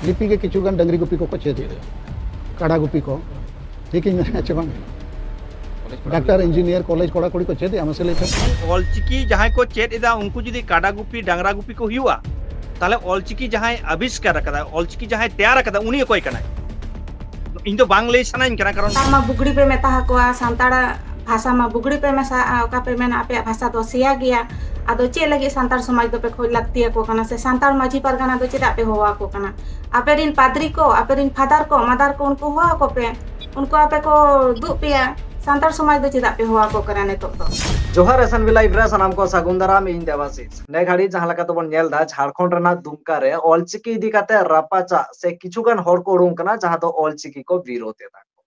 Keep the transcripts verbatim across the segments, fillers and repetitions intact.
ᱞᱤᱯᱤ ᱜᱮ ᱠᱤᱪᱷᱩ ᱜᱟᱱ ᱰᱟᱹᱝᱨᱤ ᱜᱩᱯᱤ ᱠᱚᱠᱚ ᱪᱮᱫ ᱮᱫᱟ, ᱠᱟᱰᱟ ᱜᱩᱯᱤ ᱠᱚ, ᱴᱷᱤᱠ ᱤᱧ ᱢᱮᱱᱮᱫᱼᱟ ᱪᱮ ᱵᱟᱝ? ᱰᱟᱠᱛᱟᱨ, ᱤᱧᱡᱤᱱᱤᱭᱟᱨ, ᱠᱚᱞᱮᱡᱽ ᱠᱚᱲᱟ ᱠᱩᱲᱤ ᱠᱚ ᱪᱮᱫ ᱮᱫᱼᱟ, ᱢᱟᱥᱮ ᱞᱟᱹᱭ ᱯᱮ᱾ ᱚᱞᱪᱤᱠᱤ ᱡᱟᱦᱟᱸᱭ ᱠᱚ ᱪᱮᱫ ᱮᱫᱟ, ᱩᱱᱠᱩ ᱡᱩᱫᱤ ᱠᱟᱰᱟ ᱜᱩᱯᱤ, ᱰᱟᱝᱨᱟ ᱜᱩᱯᱤ ᱠᱚ ᱦᱩᱭᱩᱜᱼᱟ, ᱛᱟᱦᱚᱞᱮ ᱚᱞᱪᱤᱠᱤ ᱡᱟᱦᱟᱸᱭ ᱟᱵᱤᱥᱠᱟᱨ ᱟᱠᱟᱫᱟ, ᱚᱞᱪᱤᱠᱤ ᱡᱟᱦᱟᱸᱭ ᱛᱮᱭᱟᱨ ᱟᱠᱟᱫᱟ, ᱩᱱᱤ ᱚᱠᱚᱭ ᱠᱟᱱᱟᱭ? ᱤᱧ ᱫᱚ ᱵᱟᱝ ᱞᱟᱹᱭ ᱥᱟᱱᱟᱧ ᱠᱟᱱᱟ, ᱠᱟᱨᱚᱱ ᱥᱟᱱᱛᱟᱲ ᱢᱟ ᱵᱩᱜᱲᱤ ᱯᱮ ᱢᱮᱛᱟ ᱟᱠᱚᱣᱟ, ᱥᱟᱱᱛᱟᱲᱟᱜ ᱵᱷᱟᱥᱟ ᱢᱟ ᱵᱩᱜᱲᱤ ᱯᱮ ᱢᱮᱥᱟᱜᱼᱟ, ᱚᱠᱟ ᱯᱮ ᱢᱮᱱᱟ ᱟᱯᱮᱭᱟᱜ ᱵᱷᱟᱥᱟ ᱫᱚ ᱥᱮᱭᱟ ᱜᱮᱭᱟ᱾ ᱟᱫᱚ ᱪᱮᱫ ᱞᱟᱹᱜᱤᱫ ᱥᱟᱱᱛᱟᱲ ᱥᱚᱢᱟᱡᱽ ᱫᱚᱯᱮ ᱠᱷᱚᱡ ᱞᱟᱹᱠᱛᱤ ᱟᱠᱚ ᱠᱟᱱᱟ, ᱥᱮ ᱥᱟᱱᱛᱟᱲ ᱢᱟᱹᱡᱷᱤ ᱯᱟᱨᱜᱟᱱᱟ ᱫᱚ ᱪᱮᱫᱟᱜ ᱯᱮ ᱦᱚᱦᱚ ᱟᱠᱚ ᱠᱟᱱᱟ? ᱟᱯᱮ ᱨᱤᱱ ᱯᱟᱫᱽᱨᱤ ᱠᱚ, ᱟᱯᱮ ᱨᱤᱱ ᱯᱷᱟᱫᱟᱨ ᱠᱚ, ᱢᱟᱫᱟᱨ ᱠᱚ, ᱩᱱᱠᱩ ᱦᱚᱦᱚ ᱟᱠᱚ ᱯᱮ, ᱩᱱᱠᱩ ᱟᱯᱮ ᱠᱚ ᱫᱩᱜ ᱯᱮᱭᱟ᱾ ᱥᱟᱱᱛᱟᱲ ᱥᱚᱢᱟᱡᱽ ᱫᱚ ᱪᱮᱫᱟᱜ ᱯᱮ ᱦᱚᱦᱚ ᱟᱠᱚ ᱠᱟᱱᱟ ᱱᱤᱛᱚᱜ ᱫᱚ? ᱡᱚᱦᱟᱨ ᱮᱥ ᱮᱱ ᱵᱤ ᱞᱟᱭᱤᱵᱷ ᱨᱮ ᱥᱟᱱᱟᱢ ᱠᱚ ᱥᱟᱹᱜᱩᱱ ᱫᱟᱨᱟᱢ, ᱤᱧ ᱫᱮᱵᱟᱥᱤᱥ᱾ ᱱᱮ ᱜᱷᱟᱹᱲᱤᱡ ᱡᱟᱦᱟᱸ ᱞᱮᱠᱟ ᱛᱮᱵᱚᱱ ᱧᱮᱞ ᱮᱫᱟ, ᱡᱷᱟᱲᱠᱷᱚᱸᱰ ᱨᱮᱱᱟᱜ ᱫᱩᱢᱠᱟ ᱨᱮ ᱚᱞᱪᱤᱠᱤ ᱤᱫᱤ ᱠᱟᱛᱮ ᱨᱟᱯᱟᱪᱟᱜ ᱥᱮ ᱠᱤᱪᱷᱩ ᱜᱟᱱ ᱦᱚᱲ ᱠᱚ ᱩᱰᱩᱝ ᱠᱟᱱᱟ, ᱡᱟᱦᱟᱸ ᱫᱚ ᱚᱞᱪᱤᱠᱤ ᱠᱚ ᱵᱤᱨᱳᱫ ᱮᱫᱟ ᱠᱚ᱾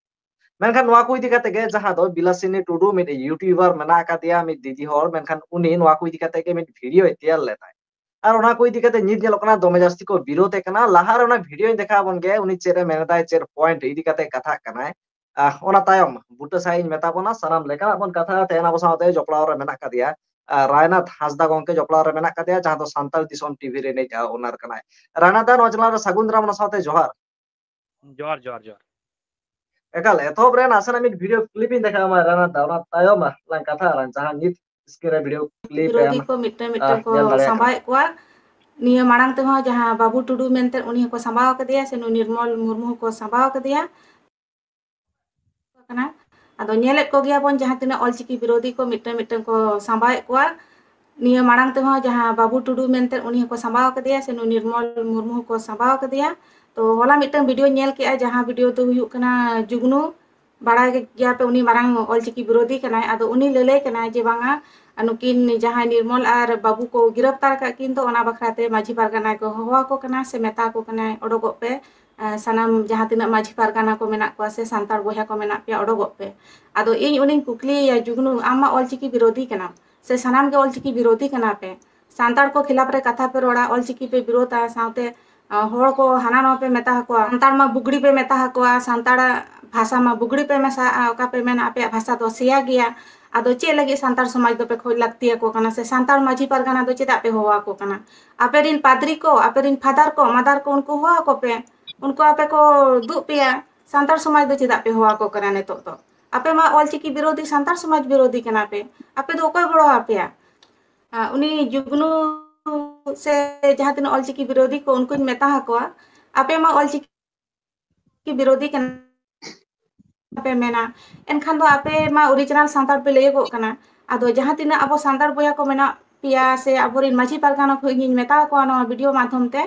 ᱢᱮᱱᱠᱷᱟᱱ ᱱᱚᱣᱟ ᱠᱚ ᱤᱫᱤ ᱠᱟᱛᱮ ᱜᱮ, ᱡᱟᱦᱟᱸ ᱫᱚ ᱵᱤᱞᱟᱥᱤᱱᱤ ᱴᱩᱰᱩ, ᱢᱤᱫ ᱭᱩᱴᱩᱵᱟᱨ ᱢᱮᱱᱟᱜ ᱟᱠᱟᱫᱮᱭᱟ, ᱢᱤᱫ ᱫᱤᱫᱤ ᱦᱚᱲ, ᱢᱮᱱᱠᱷᱟᱱ ᱩᱱᱤ ᱱᱚᱣᱟ ᱠᱚ ᱤᱫᱤ ᱠᱟᱛᱮ ᱜᱮ ᱢᱤᱫ ᱵᱷᱤᱰᱤᱭᱳᱭ ᱛᱮᱭᱟᱨ ᱞᱮᱫᱟᱭ᱾ ᱟᱨ ᱚᱱᱟ ᱠᱚ ᱤᱫᱤ ᱠᱟᱛᱮ ᱱᱤᱛ ᱧᱮᱞᱚᱜ ᱠᱟᱱᱟ ᱫᱚᱢᱮ ᱡᱟᱹᱥᱛᱤ ᱠᱚ ᱵᱤᱨᱳᱫ ᱮ ᱠᱟᱱᱟ᱾ ᱞᱟᱦᱟ ᱨᱮ ᱚᱱᱟ ᱵᱷᱤᱰᱤᱭᱳᱧ ᱫᱮᱠᱷᱟᱣ ᱟᱵᱚᱱ ᱜᱮ, ᱩᱱᱤ ᱪᱮᱫ ᱮ ᱢᱮᱱ ᱮᱫᱟᱭ, ᱪᱮᱫ ᱯᱚᱭᱮᱱᱴ ᱤᱫᱤ ᱠᱟᱛᱮ ᱠᱟᱛᱷᱟᱜ ᱠᱟᱱᱟᱭ᱾ ᱟᱦ, ᱚᱱᱟ ᱛᱟᱭᱚᱢ ᱵᱩᱴᱟᱹ ᱥᱟᱭ ᱤᱧ ᱢᱮᱛᱟ ᱵᱚᱱᱟ, ᱥᱟᱱᱟᱢ ᱞᱮᱠᱟᱱᱟᱜ ᱵᱚᱱ ᱠᱟᱛᱷᱟᱜᱼᱟ᱾ ᱛᱮᱦᱮᱧ ᱟᱵᱚ ᱥᱟᱶᱛᱮ ᱡᱚᱯᱲᱟᱣ ᱨᱮ ᱢᱮᱱᱟᱜ ᱠᱟᱫᱮᱭᱟ, ᱟᱦ, ᱨᱟᱭᱱᱟᱛᱷ ᱦᱟᱸᱥᱫᱟ ᱜᱚᱝᱠᱮ ᱡᱚᱯᱲᱟᱣ ᱨᱮ ᱢᱮᱱᱟᱜ ᱠᱟᱫᱮᱭᱟ, ᱡᱟᱦᱟᱸ ᱫᱚ ᱥᱟᱱᱛᱟᱲ ᱫᱤᱥᱚᱢ ᱴᱤᱵᱷᱤ ᱨᱤᱱᱤᱡ, ᱟᱦ, ᱳᱱᱟᱨ ᱠᱟᱱᱟᱭ᱾ ᱨᱟᱭᱱᱟᱛᱷ ᱫᱟ, ᱱᱚᱣᱟ ᱪᱮᱱᱮᱞ ᱨᱮ ᱥᱟᱹᱜᱩᱱ ᱫᱟᱨᱟᱢ, ᱚᱱᱟ ᱥᱟᱶᱛᱮ ᱡᱚᱦᱟᱨ᱾ ᱡᱚᱦᱟᱨ, ᱡᱚᱦᱟᱨ, ᱡᱚᱦᱟᱨ᱾ ᱮᱠᱟᱞ, ᱮᱛᱚᱦᱚᱵ ᱨᱮ ᱱᱟᱥᱮᱱᱟᱜ ᱢᱤᱫ ᱵᱷᱤᱰᱤᱭᱳ ᱠᱞᱤᱯ ᱤᱧ ᱫᱮᱠᱷᱟᱣ ᱟᱢᱟ, ᱨᱟᱭᱱᱟᱛᱷ ᱫᱟ, ᱚᱱᱟ ᱛᱟᱭᱚᱢ ᱞᱟᱝ ᱠᱟᱛᱷᱟᱜᱼᱟ, ᱡᱟᱦᱟᱸ ᱱᱤᱛ ᱥᱠᱨᱤᱱ ᱨᱮ ᱵᱷᱤᱰᱤᱭᱳ ᱠᱞᱤᱯ ᱵᱤᱨᱳᱫᱷᱤ ᱮᱢ, ᱠᱚ ᱢᱤᱫᱴᱟᱝ ᱢᱤᱫᱴᱟᱝ ᱟᱦ, ᱠᱚ ᱧᱮᱞ ᱫᱟᱲᱮᱭᱟᱜ ᱠᱟᱱᱟ᱾ ᱥᱟᱢᱵᱟᱣᱮᱫ ᱠᱚᱣᱟ᱾ ᱱᱤᱭᱟᱹ ᱢᱟᱲᱟᱝ ᱛᱮᱦᱚᱸ ᱡᱟᱦᱟᱸ ᱵᱟᱹᱵᱩ ᱴᱩᱰᱩ ᱢᱮᱱᱛᱮ, ᱩᱱᱤ ᱦᱚᱸᱠᱚ ᱥᱟᱢᱵᱟᱣ ᱠᱟᱫᱮᱭᱟ, ᱥᱮ ᱱᱩᱭ ᱱᱤᱨᱢᱚᱞ ᱢᱩᱨᱢᱩ ᱦᱚᱸᱠᱚ ᱥᱟᱢᱵᱟᱣ ᱠᱟᱫᱮᱭᱟ᱾ ᱠᱟᱱᱟ᱾ ᱟᱫᱚ ᱧᱮᱞᱮᱫ ᱠᱚᱜᱮᱭᱟ ᱵᱚᱱ ᱡᱟᱦᱟᱸ ᱛᱤᱱᱟᱹᱜ ᱚᱞᱪᱤᱠᱤ ᱵᱤᱨᱳᱫᱷᱤ ᱠᱚ ᱢᱤᱫᱴᱟᱝ ᱢᱤᱫᱴᱟᱝ ᱠᱚ ᱥᱟᱢᱵᱟᱣᱮᱫ ᱠᱚᱣᱟ᱾ ᱱᱤᱭᱟᱹ ᱢᱟᱲᱟᱝ ᱛᱮᱦᱚᱸ ᱡᱟᱦᱟᱸ ᱵᱟᱹᱵᱩ ᱴᱩᱰᱩ ᱢᱮᱱᱛᱮ, ᱩᱱᱤ ᱦᱚᱸᱠᱚ ᱥᱟᱢᱵᱟᱣ ᱠᱟᱫᱮᱭᱟ, ᱥᱮ ᱱᱩᱭ ᱱᱤᱨᱢᱚᱞ ᱢᱩᱨᱢᱩ ᱦᱚᱸᱠᱚ ᱥᱟᱢᱵᱟᱣ ᱠᱟᱫᱮᱭᱟ᱾ ᱛᱚ ᱦᱚᱞᱟ ᱢᱤᱫᱴᱟᱝ ᱵᱷᱤᱰᱤᱭᱳ ᱧᱮᱞ ᱠᱮᱜᱼᱟ, ᱡᱟᱦᱟᱸ ᱵᱷᱤᱰᱤᱭᱳ ᱫᱚ ᱦᱩᱭᱩᱜ ᱠᱟᱱᱟ ᱡᱩᱜᱽᱱᱩ᱾ ᱵᱟᱲᱟᱭ ᱜᱮᱭᱟᱯᱮ, ᱩᱱᱤ ᱢᱟᱨᱟᱝ ᱚᱞᱪᱤᱠᱤ ᱵᱤᱨᱳᱫᱷᱤ ᱠᱟᱱᱟᱭ᱾ ᱟᱫᱚ ᱩᱱᱤ ᱞᱟᱹᱞᱟᱹᱭ ᱠᱟᱱᱟᱭ ᱡᱮ ᱵᱟᱝᱟ, ᱱᱩᱠᱤᱱ ᱡᱟᱦᱟᱸᱭ ᱱᱤᱨᱢᱚᱞ ᱟᱨ ᱵᱟᱹᱵᱩ ᱠᱚ ᱜᱤᱨᱟᱯᱛᱟᱨ ᱟᱠᱟᱫ ᱠᱤᱱ ᱫᱚ, ᱚᱱᱟ ᱵᱟᱠᱷᱨᱟ ᱛᱮ ᱢᱟᱹᱡᱷᱤ ᱯᱟᱨᱜᱟᱱᱟ ᱠᱚ ᱦᱚᱦᱚ ᱟᱠᱚ ᱠᱟᱱᱟ, ᱥᱮ ᱢᱮᱛᱟ ᱟᱠᱚ ᱠᱟᱱᱟᱭ, "ᱚᱰᱚᱠᱚᱜ ᱯᱮ, ᱮ, ᱥᱟᱱᱟᱢ ᱡᱟᱦᱟᱸ ᱛᱤᱱᱟᱹᱜ ᱢᱟᱹᱡᱷᱤ ᱯᱟᱨᱜᱟᱱᱟ ᱠᱚ ᱢᱮᱱᱟᱜ ᱠᱚᱣᱟ ᱥᱮ ᱥᱟᱱᱛᱟᱲ ᱵᱚᱭᱦᱟ ᱠᱚ ᱢᱮᱱᱟᱜ ᱯᱮᱭᱟ, ᱚᱰᱚᱠᱚᱜ ᱯᱮ᱾" ᱟᱫᱚ ᱤᱧ ᱩᱱᱤᱧ ᱠᱩᱠᱞᱤᱭᱮᱭᱟ, "ᱡᱩᱜᱽᱱᱩ, ᱟᱢ ᱢᱟ ᱚᱞᱪᱤᱠᱤ ᱵᱤᱨᱳᱫᱷᱤ ᱠᱟᱱᱟᱢ, ᱥᱮ ᱥᱟᱱᱟᱢ ᱜᱮ ᱚᱞᱪᱤᱠᱤ ᱵᱤᱨᱳᱫᱷᱤ ᱠᱟᱱᱟ ᱯᱮ, ᱥᱟᱱᱛᱟᱲ ᱠᱚ ᱠᱷᱤᱞᱟᱯ ᱨᱮ ᱠᱟᱛᱷᱟ ᱯᱮ ᱨᱚᱲᱟ, ᱚᱞᱪᱤᱠᱤ ᱯᱮ ᱵᱤᱨᱳᱫᱷᱟ, ᱥᱟᱶᱛᱮ ᱦᱚᱲ ᱠᱚ ᱦᱟᱱᱟ ᱱᱚᱣᱟ ᱯᱮ ᱢᱮᱛᱟ ᱟᱠᱚᱣᱟ, ᱥᱟᱱᱛᱟᱲ ᱢᱟ ᱵᱩᱜᱲᱤ ᱯᱮ ᱢᱮᱛᱟ ᱟᱠᱚᱣᱟ, ᱥᱟᱱᱛᱟᱲᱟᱜ ᱵᱷᱟᱥᱟ ᱢᱟ ᱵᱩᱜᱲᱤ ᱯᱮ ᱢᱮᱥᱟᱜᱼᱟ, ᱚᱠᱟ ᱯᱮ ᱢᱮᱱᱟ ᱟᱯᱮᱭᱟᱜ ᱵᱷᱟᱥᱟ ᱫᱚ ᱥᱮᱭᱟ ᱜᱮᱭᱟ᱾ ᱟᱫᱚ ᱪᱮᱫ ᱞᱟᱹᱜᱤᱫ ᱥᱟᱱᱛᱟᱲ ᱥᱚᱢᱟᱡᱽ ᱫᱚᱯᱮ ᱠᱷᱚᱡᱽ ᱞᱟᱹᱠᱛᱤ ᱟᱠᱚ ᱠᱟᱱᱟ? ᱥᱮ ᱥᱟᱱᱛᱟᱲ ᱢᱟᱹᱡᱷᱤ ᱯᱟᱨᱜᱟᱱᱟ ᱫᱚ ᱪᱮᱫᱟᱜ ᱯᱮ ᱦᱚᱦᱚ ᱟᱠᱚ ᱠᱟᱱᱟ? ᱟᱯᱮ ᱨᱤᱱ ᱯᱟᱫᱽᱨᱤ ᱠᱚ, ᱟᱯᱮ ᱨᱤᱱ ᱯᱷᱟᱫᱟᱨ ᱠᱚ, ᱢᱟᱫᱟᱨ ᱠᱚ, ᱩᱱᱠᱩ ᱦᱚᱦᱚ ᱟᱠᱚ ᱯᱮ, ᱩᱱᱠᱩ ᱟᱯᱮ ᱠᱚ ᱫᱩᱜ ᱯᱮᱭᱟ᱾ ᱥᱟᱱᱛᱟᱲ ᱥᱚᱢᱟᱡᱽ ᱫᱚ ᱪᱮᱫᱟᱜ ᱯᱮ ᱦᱚᱦᱚ ᱟᱠᱚ ᱠᱟᱱᱟ ᱱᱤᱛᱚᱜ ᱫᱚ? ᱟᱯᱮ ᱢᱟ ᱚᱞᱪᱤᱠᱤ ᱵᱤᱨᱳᱫᱷᱤ, ᱥᱟᱱᱛᱟᱲ ᱥᱚᱢᱟᱡᱽ ᱵᱤᱨᱳᱫᱷᱤ ᱠᱟᱱᱟ ᱯᱮ᱾ ᱟᱯᱮ ᱫᱚ ᱚᱠᱚᱭ ᱜᱚᱲᱚ ᱟᱯᱮᱭᱟ? ᱟᱨ ᱩᱱᱤ ᱡᱩᱜᱽᱱᱩ ᱥᱮ ᱡᱟᱦᱟᱸ ᱛᱤᱱᱟᱹᱜ ᱚᱞᱪᱤᱠᱤ ᱵᱤᱨᱳᱫᱷᱤ ᱠᱚ, ᱩᱱᱠᱩᱧ ᱢᱮᱛᱟ ᱟᱠᱚᱣᱟ, ᱟᱯᱮ ᱢᱟ ᱚᱞᱪᱤᱠᱤ ᱵᱤᱨᱳᱫᱷᱤ ᱠᱟᱱᱟ ᱯᱮ ᱢᱮᱱᱟ, ᱮᱱᱠᱷᱟᱱ ᱫᱚ ᱟᱯᱮ ᱢᱟ ᱚᱨᱤᱡᱤᱱᱟᱞ ᱥᱟᱱᱛᱟᱲ ᱯᱮ ᱞᱟᱹᱭᱟᱹᱜᱚᱜ ᱠᱟᱱᱟ᱾ ᱟᱫᱚ ᱡᱟᱦᱟᱸ ᱛᱤᱱᱟᱹᱜ ᱟᱵᱚ ᱥᱟᱱᱛᱟᱲ ᱵᱚᱭᱦᱟ ᱠᱚ ᱢᱮᱱᱟᱜ ᱯᱮᱭᱟ ᱥᱮ ᱟᱵᱚᱨᱮᱱ ᱢᱟᱹᱡᱷᱤ ᱯᱟᱨᱜᱟᱱᱟ ᱠᱚ, ᱤᱧᱤᱧ ᱢᱮᱛᱟ ᱠᱚᱣᱟ ᱱᱚᱣᱟ ᱵᱷᱤᱰᱤᱭᱳ ᱢᱟᱫᱽᱫᱷᱚᱢ ᱛᱮ,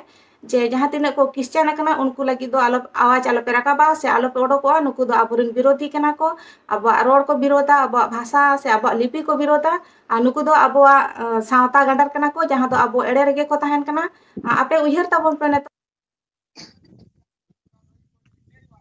ᱡᱮ ᱡᱟᱦᱟᱸ ᱛᱤᱱᱟᱹᱜ ᱠᱚ ᱠᱷᱨᱤᱥᱪᱟᱱ ᱟᱠᱟᱱᱟ, ᱩᱱᱠᱩ ᱞᱟᱹᱜᱤᱫ ᱫᱚ ᱟᱞᱚ, ᱟᱣᱟᱡᱽ ᱟᱞᱚᱯᱮ ᱨᱟᱠᱟᱵᱟ ᱥᱮ ᱟᱞᱚᱯᱮ ᱚᱰᱚᱠᱚᱜᱼᱟ᱾ ᱱᱩᱠᱩ ᱫᱚ ᱟᱵᱚᱨᱮᱱ ᱵᱤᱨᱳᱫᱷᱤ ᱠᱟᱱᱟ ᱠᱚ, ᱟᱵᱚᱣᱟᱜ ᱨᱚᱲ ᱠᱚ ᱵᱤᱨᱳᱫᱟ, ᱟᱵᱚᱣᱟᱜ ᱵᱷᱟᱥᱟ ᱥᱮ ᱟᱵᱚᱣᱟᱜ ᱞᱤᱯᱤ ᱠᱚ ᱵᱤᱨᱳᱫᱟ᱾ ᱟᱨ ᱱᱩᱠᱩ ᱫᱚ ᱟᱵᱚᱣᱟᱜ, ᱟᱸ, ᱥᱟᱶᱛᱟ ᱜᱟᱸᱰᱟᱨ ᱠᱟᱱᱟ ᱠᱚ, ᱡᱟᱦᱟᱸ ᱫᱚ ᱟᱵᱚ ᱮᱲᱮ ᱨᱮᱜᱮ ᱠᱚ ᱛᱟᱦᱮᱱ ᱠᱟᱱᱟ᱾ ᱟᱸ, ᱟᱯᱮ ᱩᱭᱦᱟᱹᱨ ᱛᱟᱵᱚᱱ ᱯᱮ ᱱᱤᱛᱚᱜ᱾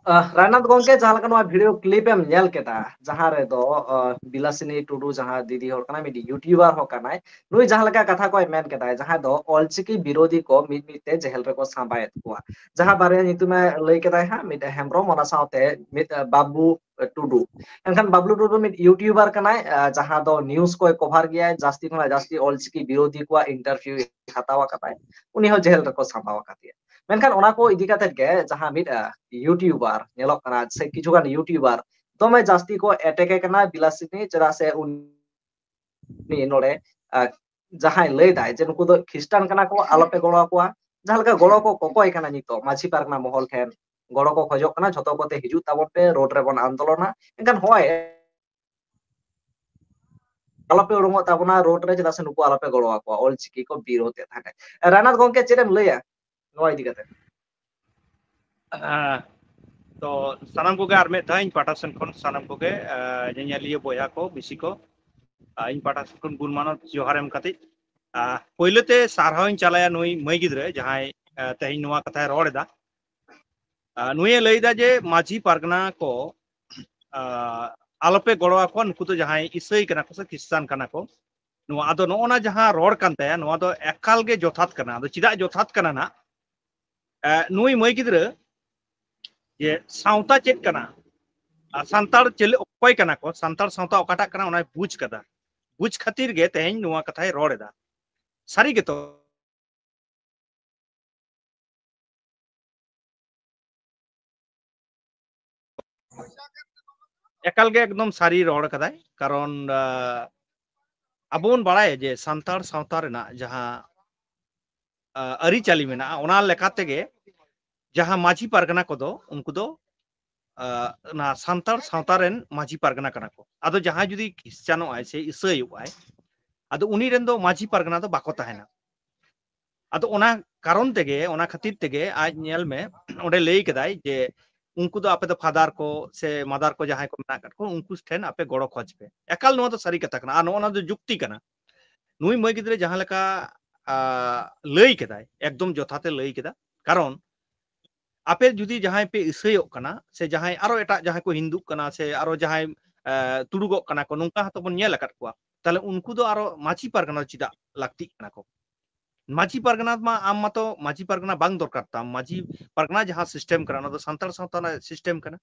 ᱟᱦ, ᱨᱟᱭᱱᱟᱛᱷ ᱜᱚᱝᱠᱮ, ᱡᱟᱦᱟᱸ ᱞᱮᱠᱟ ᱱᱚᱣᱟ ᱵᱷᱤᱰᱤᱭᱳ ᱠᱞᱤᱯ ᱮᱢ ᱧᱮᱞ ᱠᱮᱫᱟ, ᱡᱟᱦᱟᱸ ᱨᱮᱫᱚ, ᱟᱦ, ᱵᱤᱞᱟᱥᱤᱱᱤ ᱴᱩᱰᱩ, ᱡᱟᱦᱟᱸ ᱫᱤᱫᱤ ᱦᱚᱲ ᱠᱟᱱᱟᱭ, ᱢᱤᱫᱴᱤᱡ ᱭᱩᱴᱤᱭᱩᱵᱟᱨ ᱦᱚᱸ ᱠᱟᱱᱟᱭ, ᱱᱩᱭ ᱡᱟᱦᱟᱸ ᱞᱮᱠᱟ ᱠᱟᱛᱷᱟ ᱠᱚᱭ ᱢᱮᱱ ᱠᱮᱫᱟᱭ, ᱡᱟᱦᱟᱸᱭ ᱫᱚ ᱚᱞᱪᱤᱠᱤ ᱵᱤᱨᱳᱫᱷᱤ ᱠᱚ ᱢᱤᱫ ᱢᱤᱫ ᱛᱮ ᱡᱮᱦᱮᱞ ᱨᱮᱠᱚ ᱥᱟᱸᱵᱟᱭᱮᱫ ᱠᱚᱣᱟ, ᱡᱟᱦᱟᱸ ᱵᱟᱨᱭᱟ ᱧᱩᱛᱩᱢᱮ ᱞᱟᱹᱭ ᱠᱮᱫᱟᱭ ᱦᱟᱸᱜ, ᱢᱤᱫ ᱦᱮᱢᱵᱨᱚᱢ, ᱚᱱᱟ ᱥᱟᱶᱛᱮ ᱢᱤᱫ, ᱟᱦ, ᱵᱟᱵᱞᱩ ᱴᱩᱰᱩ᱾ ᱮᱱᱠᱷᱟᱱ ᱵᱟᱵᱞᱩ ᱴᱩᱰᱩ ᱢᱤᱫ ᱭᱩᱴᱤᱭᱩᱵᱟᱨ ᱠᱟᱱᱟᱭ, ᱟᱦ, ᱡᱟᱦᱟᱸ ᱫᱚ ᱱᱤᱭᱩᱡᱽ ᱠᱚᱭ ᱠᱚᱵᱷᱟᱨ ᱜᱮᱭᱟᱭ, ᱡᱟᱹᱥᱛᱤ ᱠᱷᱚᱱᱟᱜ ᱡᱟᱹᱥᱛᱤ ᱚᱞᱪᱤᱠᱤ ᱵᱤᱨᱳᱫᱷᱤ ᱠᱚᱣᱟᱜ ᱤᱱᱴᱟᱨᱵᱷᱤᱭᱩ ᱦᱟᱛᱟᱣ ᱟᱠᱟᱫᱟᱭ, ᱩᱱᱤ ᱦᱚᱸ ᱡᱮᱦᱮᱞ ᱨᱮᱠᱚ ᱥᱟᱸᱵᱟᱣ ᱟᱠᱟᱫᱮᱭᱟ᱾ ᱢᱮᱱᱠᱷᱟᱱ ᱚᱱᱟ ᱠᱚ ᱤᱫᱤ ᱠᱟᱛᱮᱫ ᱜᱮ ᱡᱟᱦᱟᱸ ᱢᱤᱫ, ᱟᱦ, ᱭᱩᱴᱤᱭᱩᱵᱟᱨ ᱧᱮᱞᱚᱜ ᱠᱟᱱᱟ ᱥᱮ ᱠᱤᱪᱷᱩ ᱜᱟᱱ ᱭᱩᱴᱤᱭᱩᱵᱟᱨ ᱫᱚᱢᱮ ᱡᱟᱹᱥᱛᱤ ᱠᱚ ᱮᱴᱮᱠᱮ ᱠᱟᱱᱟ ᱵᱤᱞᱟᱥᱤᱱᱤ, ᱪᱮᱫᱟᱜ ᱥᱮ ᱩᱱᱤ ᱱᱚᱰᱮ, ᱟᱦ, ᱡᱟᱦᱟᱸᱭ ᱞᱟᱹᱭ ᱫᱟᱭ ᱡᱮ ᱱᱩᱠᱩ ᱫᱚ ᱠᱷᱨᱤᱥᱴᱟᱱ ᱠᱟᱱᱟ ᱠᱚ, ᱟᱞᱚᱯᱮ ᱜᱚᱲᱚ ᱟᱠᱚᱣᱟ, ᱡᱟᱦᱟᱸ ᱞᱮᱠᱟ ᱜᱚᱲᱚ ᱠᱚ ᱠᱚᱠᱚᱭ ᱠᱟᱱᱟ ᱱᱤᱛᱚᱜ ᱢᱟᱹᱡᱷᱤ ᱯᱟᱨᱜᱟᱱᱟ ᱢᱚᱦᱚᱞ ᱴᱷᱮᱱ, ᱜᱚᱲᱚ ᱠᱚ ᱠᱷᱚᱡᱚᱜ ᱠᱟᱱᱟ, ᱡᱷᱚᱛᱚ ᱠᱚᱛᱮ ᱦᱤᱡᱩᱜ ᱛᱟᱵᱚᱱ ᱯᱮ, ᱨᱳᱰ ᱨᱮᱵᱚᱱ ᱟᱱᱫᱳᱞᱚᱱᱟ᱾ ᱮᱱᱠᱷᱟᱱ ᱦᱚᱸᱜᱼᱚᱭ ᱟᱞᱚᱯᱮ ᱩᱰᱩᱝᱚᱜ ᱛᱟᱵᱚᱱᱟ ᱨᱳᱰ ᱨᱮ, ᱪᱮᱫᱟᱜ ᱥᱮ ᱱᱩᱠᱩ ᱟᱞᱚᱯᱮ ᱜᱚᱲᱚ ᱟᱠᱚᱣᱟ, ᱚᱞᱪᱤᱠᱤ ᱠᱚ ᱵᱤᱨᱳᱫᱷ ᱮᱫ ᱛᱟᱦᱮᱸᱫ᱾ ᱨᱟᱭᱱᱟᱛᱷ ᱜᱚᱝᱠᱮ, ᱪᱮᱫ ᱮᱢ ᱞᱟᱹᱭᱟ ᱱᱚᱣᱟ ᱤᱫᱤ ᱠᱟᱛᱮ? ᱦᱮᱸ, ᱛᱚ ᱥᱟᱱᱟᱢ ᱠᱚᱜᱮ ᱟᱨ ᱢᱤᱫ ᱫᱷᱟᱣ ᱤᱧ ᱯᱟᱦᱴᱟ ᱥᱮᱱ ᱠᱷᱚᱱ ᱥᱟᱱᱟᱢ ᱠᱚᱜᱮ, ᱟᱸ, ᱧᱮᱧᱮᱞᱤᱭᱟᱹ ᱵᱚᱭᱦᱟ ᱠᱚ ᱵᱤᱥᱤ ᱠᱚ, ᱟᱸ, ᱤᱧ ᱯᱟᱦᱴᱟ ᱥᱮᱱ ᱠᱷᱚᱱ ᱜᱩᱱ ᱢᱟᱱᱚᱛ ᱡᱚᱦᱟᱨ ᱮᱢ ᱠᱟᱛᱮ, ᱟᱸ, ᱯᱳᱭᱞᱳ ᱛᱮ ᱥᱟᱨᱦᱟᱣ ᱤᱧ ᱪᱟᱞᱟᱭᱟ ᱱᱩᱭ ᱢᱟᱹᱭ ᱜᱤᱫᱽᱨᱟᱹ ᱡᱟᱦᱟᱸᱭ, ᱟᱸ, ᱛᱮᱦᱮᱧ ᱱᱚᱣᱟ ᱠᱟᱛᱷᱟᱭ ᱨᱚᱲ ᱮᱫᱟ᱾ ᱟᱸ, ᱱᱩᱭᱮ ᱞᱟᱹᱭ ᱮᱫᱟ ᱡᱮ ᱢᱟᱹᱡᱷᱤ ᱯᱟᱨᱜᱟᱱᱟ ᱠᱚ, ᱟᱸ, ᱟᱞᱚᱯᱮ ᱜᱚᱲᱚ ᱟᱠᱚᱣᱟ, ᱱᱩᱠᱩ ᱫᱚ ᱡᱟᱦᱟᱸᱭ ᱤᱥᱟᱹᱭ ᱠᱟᱱᱟ ᱠᱚ ᱥᱮ ᱠᱷᱨᱤᱥᱴᱟᱱ ᱠᱟᱱᱟ ᱠᱚ᱾ ᱱᱚᱣᱟ, ᱟᱫᱚ ᱱᱚᱜᱼᱚ ᱱᱟ ᱡᱟᱦᱟᱸ ᱨᱚᱲ ᱠᱟᱱ ᱛᱟᱭᱟ, ᱱᱚᱣᱟ ᱫᱚ ᱮᱠᱟᱞ ᱜᱮ ᱡᱚᱛᱷᱟᱛ ᱠᱟᱱᱟ᱾ ᱟᱫᱚ ᱪᱮᱫᱟᱜ ᱡᱚᱛᱷᱟᱛ ᱠᱟᱱᱟ ᱱᱟᱜ? ᱮ, ᱱᱩᱭ ᱢᱟᱹᱭ ᱜᱤᱫᱽᱨᱟᱹ ᱡᱮ ᱥᱟᱶᱛᱟ ᱪᱮᱫ ᱠᱟᱱᱟ ᱟᱨ ᱥᱟᱱᱛᱟᱲ ᱪᱮᱞᱮ, ᱚᱠᱚᱭ ᱠᱟᱱᱟ ᱠᱚ, ᱥᱟᱱᱛᱟᱲ ᱥᱟᱶᱛᱟ ᱚᱠᱟᱴᱟᱜ ᱠᱟᱱᱟ, ᱚᱱᱟᱭ ᱵᱩᱡᱽ ᱠᱟᱫᱟ᱾ ᱵᱩᱡᱽ ᱠᱷᱟᱹᱛᱤᱨ ᱜᱮ ᱛᱮᱦᱮᱧ ᱱᱚᱣᱟ ᱠᱟᱛᱷᱟᱭ ᱨᱚᱲ ᱮᱫᱟ᱾ ᱥᱟᱹᱨᱤ ᱜᱮᱛᱚ᱾ ᱮᱠᱟᱞ ᱜᱮ ᱮᱠᱫᱚᱢ ᱥᱟᱹᱨᱤ ᱨᱚᱲ ᱠᱟᱫᱟᱭ᱾ ᱠᱟᱨᱚᱱ, ᱟ, ᱟᱵᱚ ᱵᱚᱱ ᱵᱟᱲᱟᱭᱟ ᱡᱮ ᱥᱟᱱᱛᱟᱲ ᱥᱟᱶᱛᱟ ᱨᱮᱱᱟᱜ ᱡᱟᱦᱟᱸ, ᱟ, ᱟᱹᱨᱤᱪᱟᱹᱞᱤ ᱢᱮᱱᱟᱜᱼᱟ, ᱚᱱᱟ ᱞᱮᱠᱟ ᱛᱮᱜᱮ ᱡᱟᱦᱟᱸ ᱢᱟᱹᱡᱷᱤ ᱯᱟᱨᱜᱟᱱᱟ ᱠᱚᱫᱚ, ᱩᱱᱠᱩ ᱫᱚ, ᱟ, ᱚᱱᱟ ᱥᱟᱱᱛᱟᱲ ᱥᱟᱶᱛᱟ ᱨᱮᱱ ᱢᱟᱹᱡᱷᱤ ᱯᱟᱨᱜᱟᱱᱟ ᱠᱟᱱᱟ ᱠᱚ᱾ ᱟᱫᱚ ᱡᱟᱦᱟᱸᱭ ᱡᱩᱫᱤ ᱠᱷᱨᱤᱥᱪᱟᱱᱚᱜ ᱟᱭ ᱥᱮ ᱤᱥᱟᱹᱭᱚᱜ ᱟᱭ, ᱟᱫᱚ ᱩᱱᱤ ᱨᱮᱱ ᱫᱚ ᱢᱟᱹᱡᱷᱤ ᱯᱟᱨᱜᱟᱱᱟ ᱫᱚ ᱵᱟᱠᱚ ᱛᱟᱦᱮᱱᱟ᱾ ᱟᱫᱚ ᱚᱱᱟ ᱠᱟᱨᱚᱱ ᱛᱮᱜᱮ, ᱚᱱᱟ ᱠᱷᱟᱹᱛᱤᱨ ᱛᱮᱜᱮ ᱟᱡ, ᱧᱮᱞ ᱢᱮ, ᱚᱸᱰᱮ ᱞᱟᱹᱭ ᱠᱮᱫᱟᱭ ᱡᱮ ᱩᱱᱠᱩ ᱫᱚ ᱟᱯᱮ ᱫᱚ ᱯᱷᱟᱫᱟᱨ ᱠᱚ ᱥᱮ ᱢᱟᱫᱟᱨ ᱠᱚ ᱡᱟᱦᱟᱸᱭ ᱠᱚ ᱢᱮᱱᱟᱜ ᱟᱠᱟᱫ ᱠᱚ, ᱩᱱᱠᱩ ᱴᱷᱮᱱ ᱟᱯᱮ ᱜᱚᱲᱚ ᱠᱷᱚᱡᱽ ᱯᱮ᱾ ᱮᱠᱟᱞ ᱱᱚᱣᱟ ᱫᱚ ᱥᱟᱹᱨᱤ ᱠᱟᱛᱷᱟ ᱠᱟᱱᱟ, ᱟᱨ ᱱᱚᱜᱼᱚ ᱱᱚᱣᱟ ᱫᱚ ᱡᱩᱠᱛᱤ ᱠᱟᱱᱟ᱾ ᱱᱩᱭ ᱢᱟᱹᱭ ᱜᱤᱫᱽᱨᱟᱹ ᱡᱟᱦᱟᱸ ᱞᱮᱠᱟ, ᱟ, ᱞᱟᱹᱭ ᱠᱮᱫᱟᱭ, ᱮᱠᱫᱚᱢ ᱡᱚᱛᱷᱟᱛᱮ ᱞᱟᱹᱭ ᱠᱮᱫᱟ᱾ ᱠᱟᱨᱚᱱ ᱟᱯᱮ ᱡᱩᱫᱤ ᱡᱟᱦᱟᱸᱭ ᱯᱮ ᱤᱥᱟᱹᱭᱚᱜ ᱠᱟᱱᱟ ᱥᱮ ᱡᱟᱦᱟᱸᱭ ᱟᱨᱚ ᱮᱴᱟᱜ ᱡᱟᱦᱟᱸᱭ ᱠᱚ ᱦᱤᱱᱫᱩᱜ ᱠᱟᱱᱟ ᱥᱮ ᱟᱨᱚ ᱡᱟᱦᱟᱸᱭ, ᱮ, ᱛᱩᱲᱩᱜᱚᱜ ᱠᱟᱱᱟ ᱠᱚ, ᱱᱚᱝᱠᱟ ᱦᱚᱸᱛᱚ ᱵᱚᱱ ᱧᱮᱞ ᱟᱠᱟᱫ ᱠᱚᱣᱟ, ᱛᱟᱦᱞᱮ ᱩᱱᱠᱩ ᱫᱚ ᱟᱨᱚ ᱢᱟᱹᱡᱷᱤ ᱯᱟᱨᱜᱟᱱᱟ ᱪᱮᱫᱟᱜ ᱞᱟᱹᱠᱛᱤᱜ ᱠᱟᱱᱟ ᱠᱚ? ᱢᱟᱹᱡᱷᱤ ᱯᱟᱨᱜᱟᱱᱟ ᱢᱟ, ᱟᱢ ᱢᱟᱛᱚ ᱢᱟᱹᱡᱷᱤ ᱯᱟᱨᱜᱟᱱᱟ ᱵᱟᱝ ᱫᱚᱨᱠᱟᱨ ᱛᱟᱢ᱾ ᱢᱟᱹᱡᱷᱤ ᱯᱟᱨᱜᱟᱱᱟ ᱡᱟᱦᱟᱸ ᱥᱤᱥᱴᱮᱢ ᱠᱟᱱᱟ, ᱚᱱᱟ ᱫᱚ ᱥᱟᱱᱛᱟᱲ ᱥᱟᱶᱛᱟ ᱨᱮᱱᱟᱜ ᱥᱤᱥᱴᱮᱢ ᱠᱟᱱᱟ᱾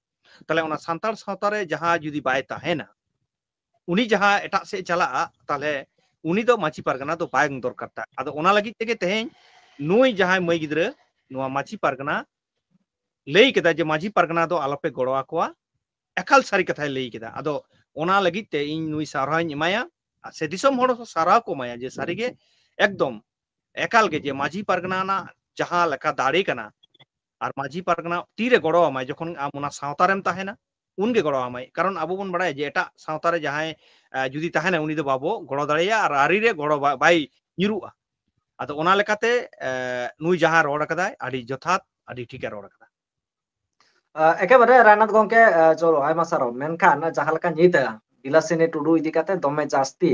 ᱛᱟᱦᱞᱮ ᱚᱱᱟ ᱥᱟᱱᱛᱟᱲ ᱥᱟᱶᱛᱟ ᱨᱮ ᱡᱟᱦᱟᱸ ᱡᱩᱫᱤ ᱵᱟᱭ ᱛᱟᱦᱮᱱᱟ, ᱩᱱᱤ ᱡᱟᱦᱟᱸ ᱮᱴᱟᱜ ᱥᱮᱫ ᱪᱟᱞᱟᱜᱼᱟ, ᱛᱟᱦᱞᱮ ᱩᱱᱤ ᱫᱚ ᱢᱟᱹᱡᱷᱤ ᱯᱟᱨᱜᱟᱱᱟ ᱫᱚ ᱵᱟᱝ ᱫᱚᱨᱠᱟᱨ ᱛᱟᱭ᱾ ᱟᱫᱚ ᱚᱱᱟ ᱞᱟᱹᱜᱤᱫ ᱛᱮᱜᱮ ᱛᱮᱦᱮᱧ ᱱᱩᱭ ᱡᱟᱦᱟᱸᱭ ᱢᱟᱹᱭ ᱜᱤᱫᱽᱨᱟᱹ ᱱᱚᱣᱟ ᱢᱟᱹᱡᱷᱤ ᱯᱟᱨᱜᱟᱱᱟ ᱞᱟᱹᱭ ᱠᱮᱫᱟ ᱡᱮ ᱢᱟᱹᱡᱷᱤ ᱯᱟᱨᱜᱟᱱᱟ ᱫᱚ ᱟᱞᱚᱯᱮ ᱜᱚᱲᱚ ᱟᱠᱚᱣᱟ, ᱮᱠᱟᱞ ᱥᱟᱹᱨᱤ ᱠᱟᱛᱷᱟᱭ ᱞᱟᱹᱭ ᱠᱮᱫᱟ᱾ ᱟᱫᱚ ᱚᱱᱟ ᱞᱟᱹᱜᱤᱫ ᱛᱮ ᱤᱧ ᱱᱩᱭ ᱥᱟᱨᱦᱟᱣᱤᱧ ᱮᱢᱟᱭᱟ, ᱟᱨ ᱥᱮ ᱫᱤᱥᱚᱢ ᱦᱚᱲ ᱦᱚᱸ ᱥᱟᱨᱦᱟᱣ ᱠᱚ ᱮᱢᱟᱭᱟ ᱡᱮ ᱥᱟᱹᱨᱤᱜᱮ ᱮᱠᱫᱚᱢ ᱮᱠᱟᱞ ᱜᱮ ᱡᱮ ᱢᱟᱹᱡᱷᱤ ᱯᱟᱨᱜᱟᱱᱟ ᱨᱮᱱᱟᱜ ᱡᱟᱦᱟᱸ ᱞᱮᱠᱟ ᱫᱟᱲᱮ ᱠᱟᱱᱟ, ᱟᱨ ᱢᱟᱹᱡᱷᱤ ᱯᱟᱨᱜᱟᱱᱟ ᱛᱤᱨᱮ ᱜᱚᱲᱚ ᱟᱢᱟᱭ, ᱡᱚᱠᱷᱚᱱ ᱟᱢ ᱚᱱᱟ ᱥᱟᱶᱛᱟ ᱨᱮᱢ ᱛᱟᱦᱮᱱᱟ, ᱩᱱᱜᱮ ᱜᱚᱲᱚ ᱟᱢᱟᱭ᱾ ᱠᱟᱨᱚᱱ ᱟᱵᱚ ᱵᱚᱱ ᱵᱟᱲᱟᱭᱟ ᱡᱮ ᱮᱴᱟᱜ ᱥᱟᱶᱛᱟ ᱨᱮ ᱡᱟᱦᱟᱸᱭ, ᱮ, ᱡᱩᱫᱤ ᱛᱟᱦᱮᱱᱟ, ᱩᱱᱤ ᱫᱚ ᱵᱟᱵᱚ ᱜᱚᱲᱚ ᱫᱟᱲᱮᱭᱟᱭᱟ ᱟᱨ ᱟᱹᱨᱤ ᱨᱮ ᱜᱚᱲᱚ ᱵᱟ-, ᱵᱟᱭ ᱧᱩᱨᱩᱜᱼᱟ᱾ ᱟᱫᱚ ᱚᱱᱟ ᱞᱮᱠᱟᱛᱮ, ᱮ, ᱱᱩᱭ ᱡᱟᱦᱟᱸ ᱨᱚᱲ ᱟᱠᱟᱫᱟᱭ ᱟᱹᱰᱤ ᱡᱚᱛᱷᱟᱛ, ᱟᱹᱰᱤ ᱴᱷᱤᱠᱮ ᱨᱚᱲ ᱟᱠᱟᱫᱟ᱾ ᱟ, ᱮᱠᱮᱵᱟᱨᱮ ᱨᱟᱭᱱᱟᱛᱷ ᱜᱚᱝᱠᱮ, ᱟ, ᱪᱚᱞᱚ, ᱟᱭᱢᱟ ᱥᱟᱨᱦᱟᱣ᱾ ᱢᱮᱱᱠᱷᱟᱱ ᱡᱟᱦᱟᱸ ᱞᱮᱠᱟ ᱧᱤᱫᱟᱹ ᱵᱤᱞᱟᱥᱤᱱᱤ ᱴᱩᱰᱩ ᱤᱫᱤ ᱠᱟᱛᱮ ᱫᱚᱢᱮ ᱡᱟᱹᱥᱛᱤ,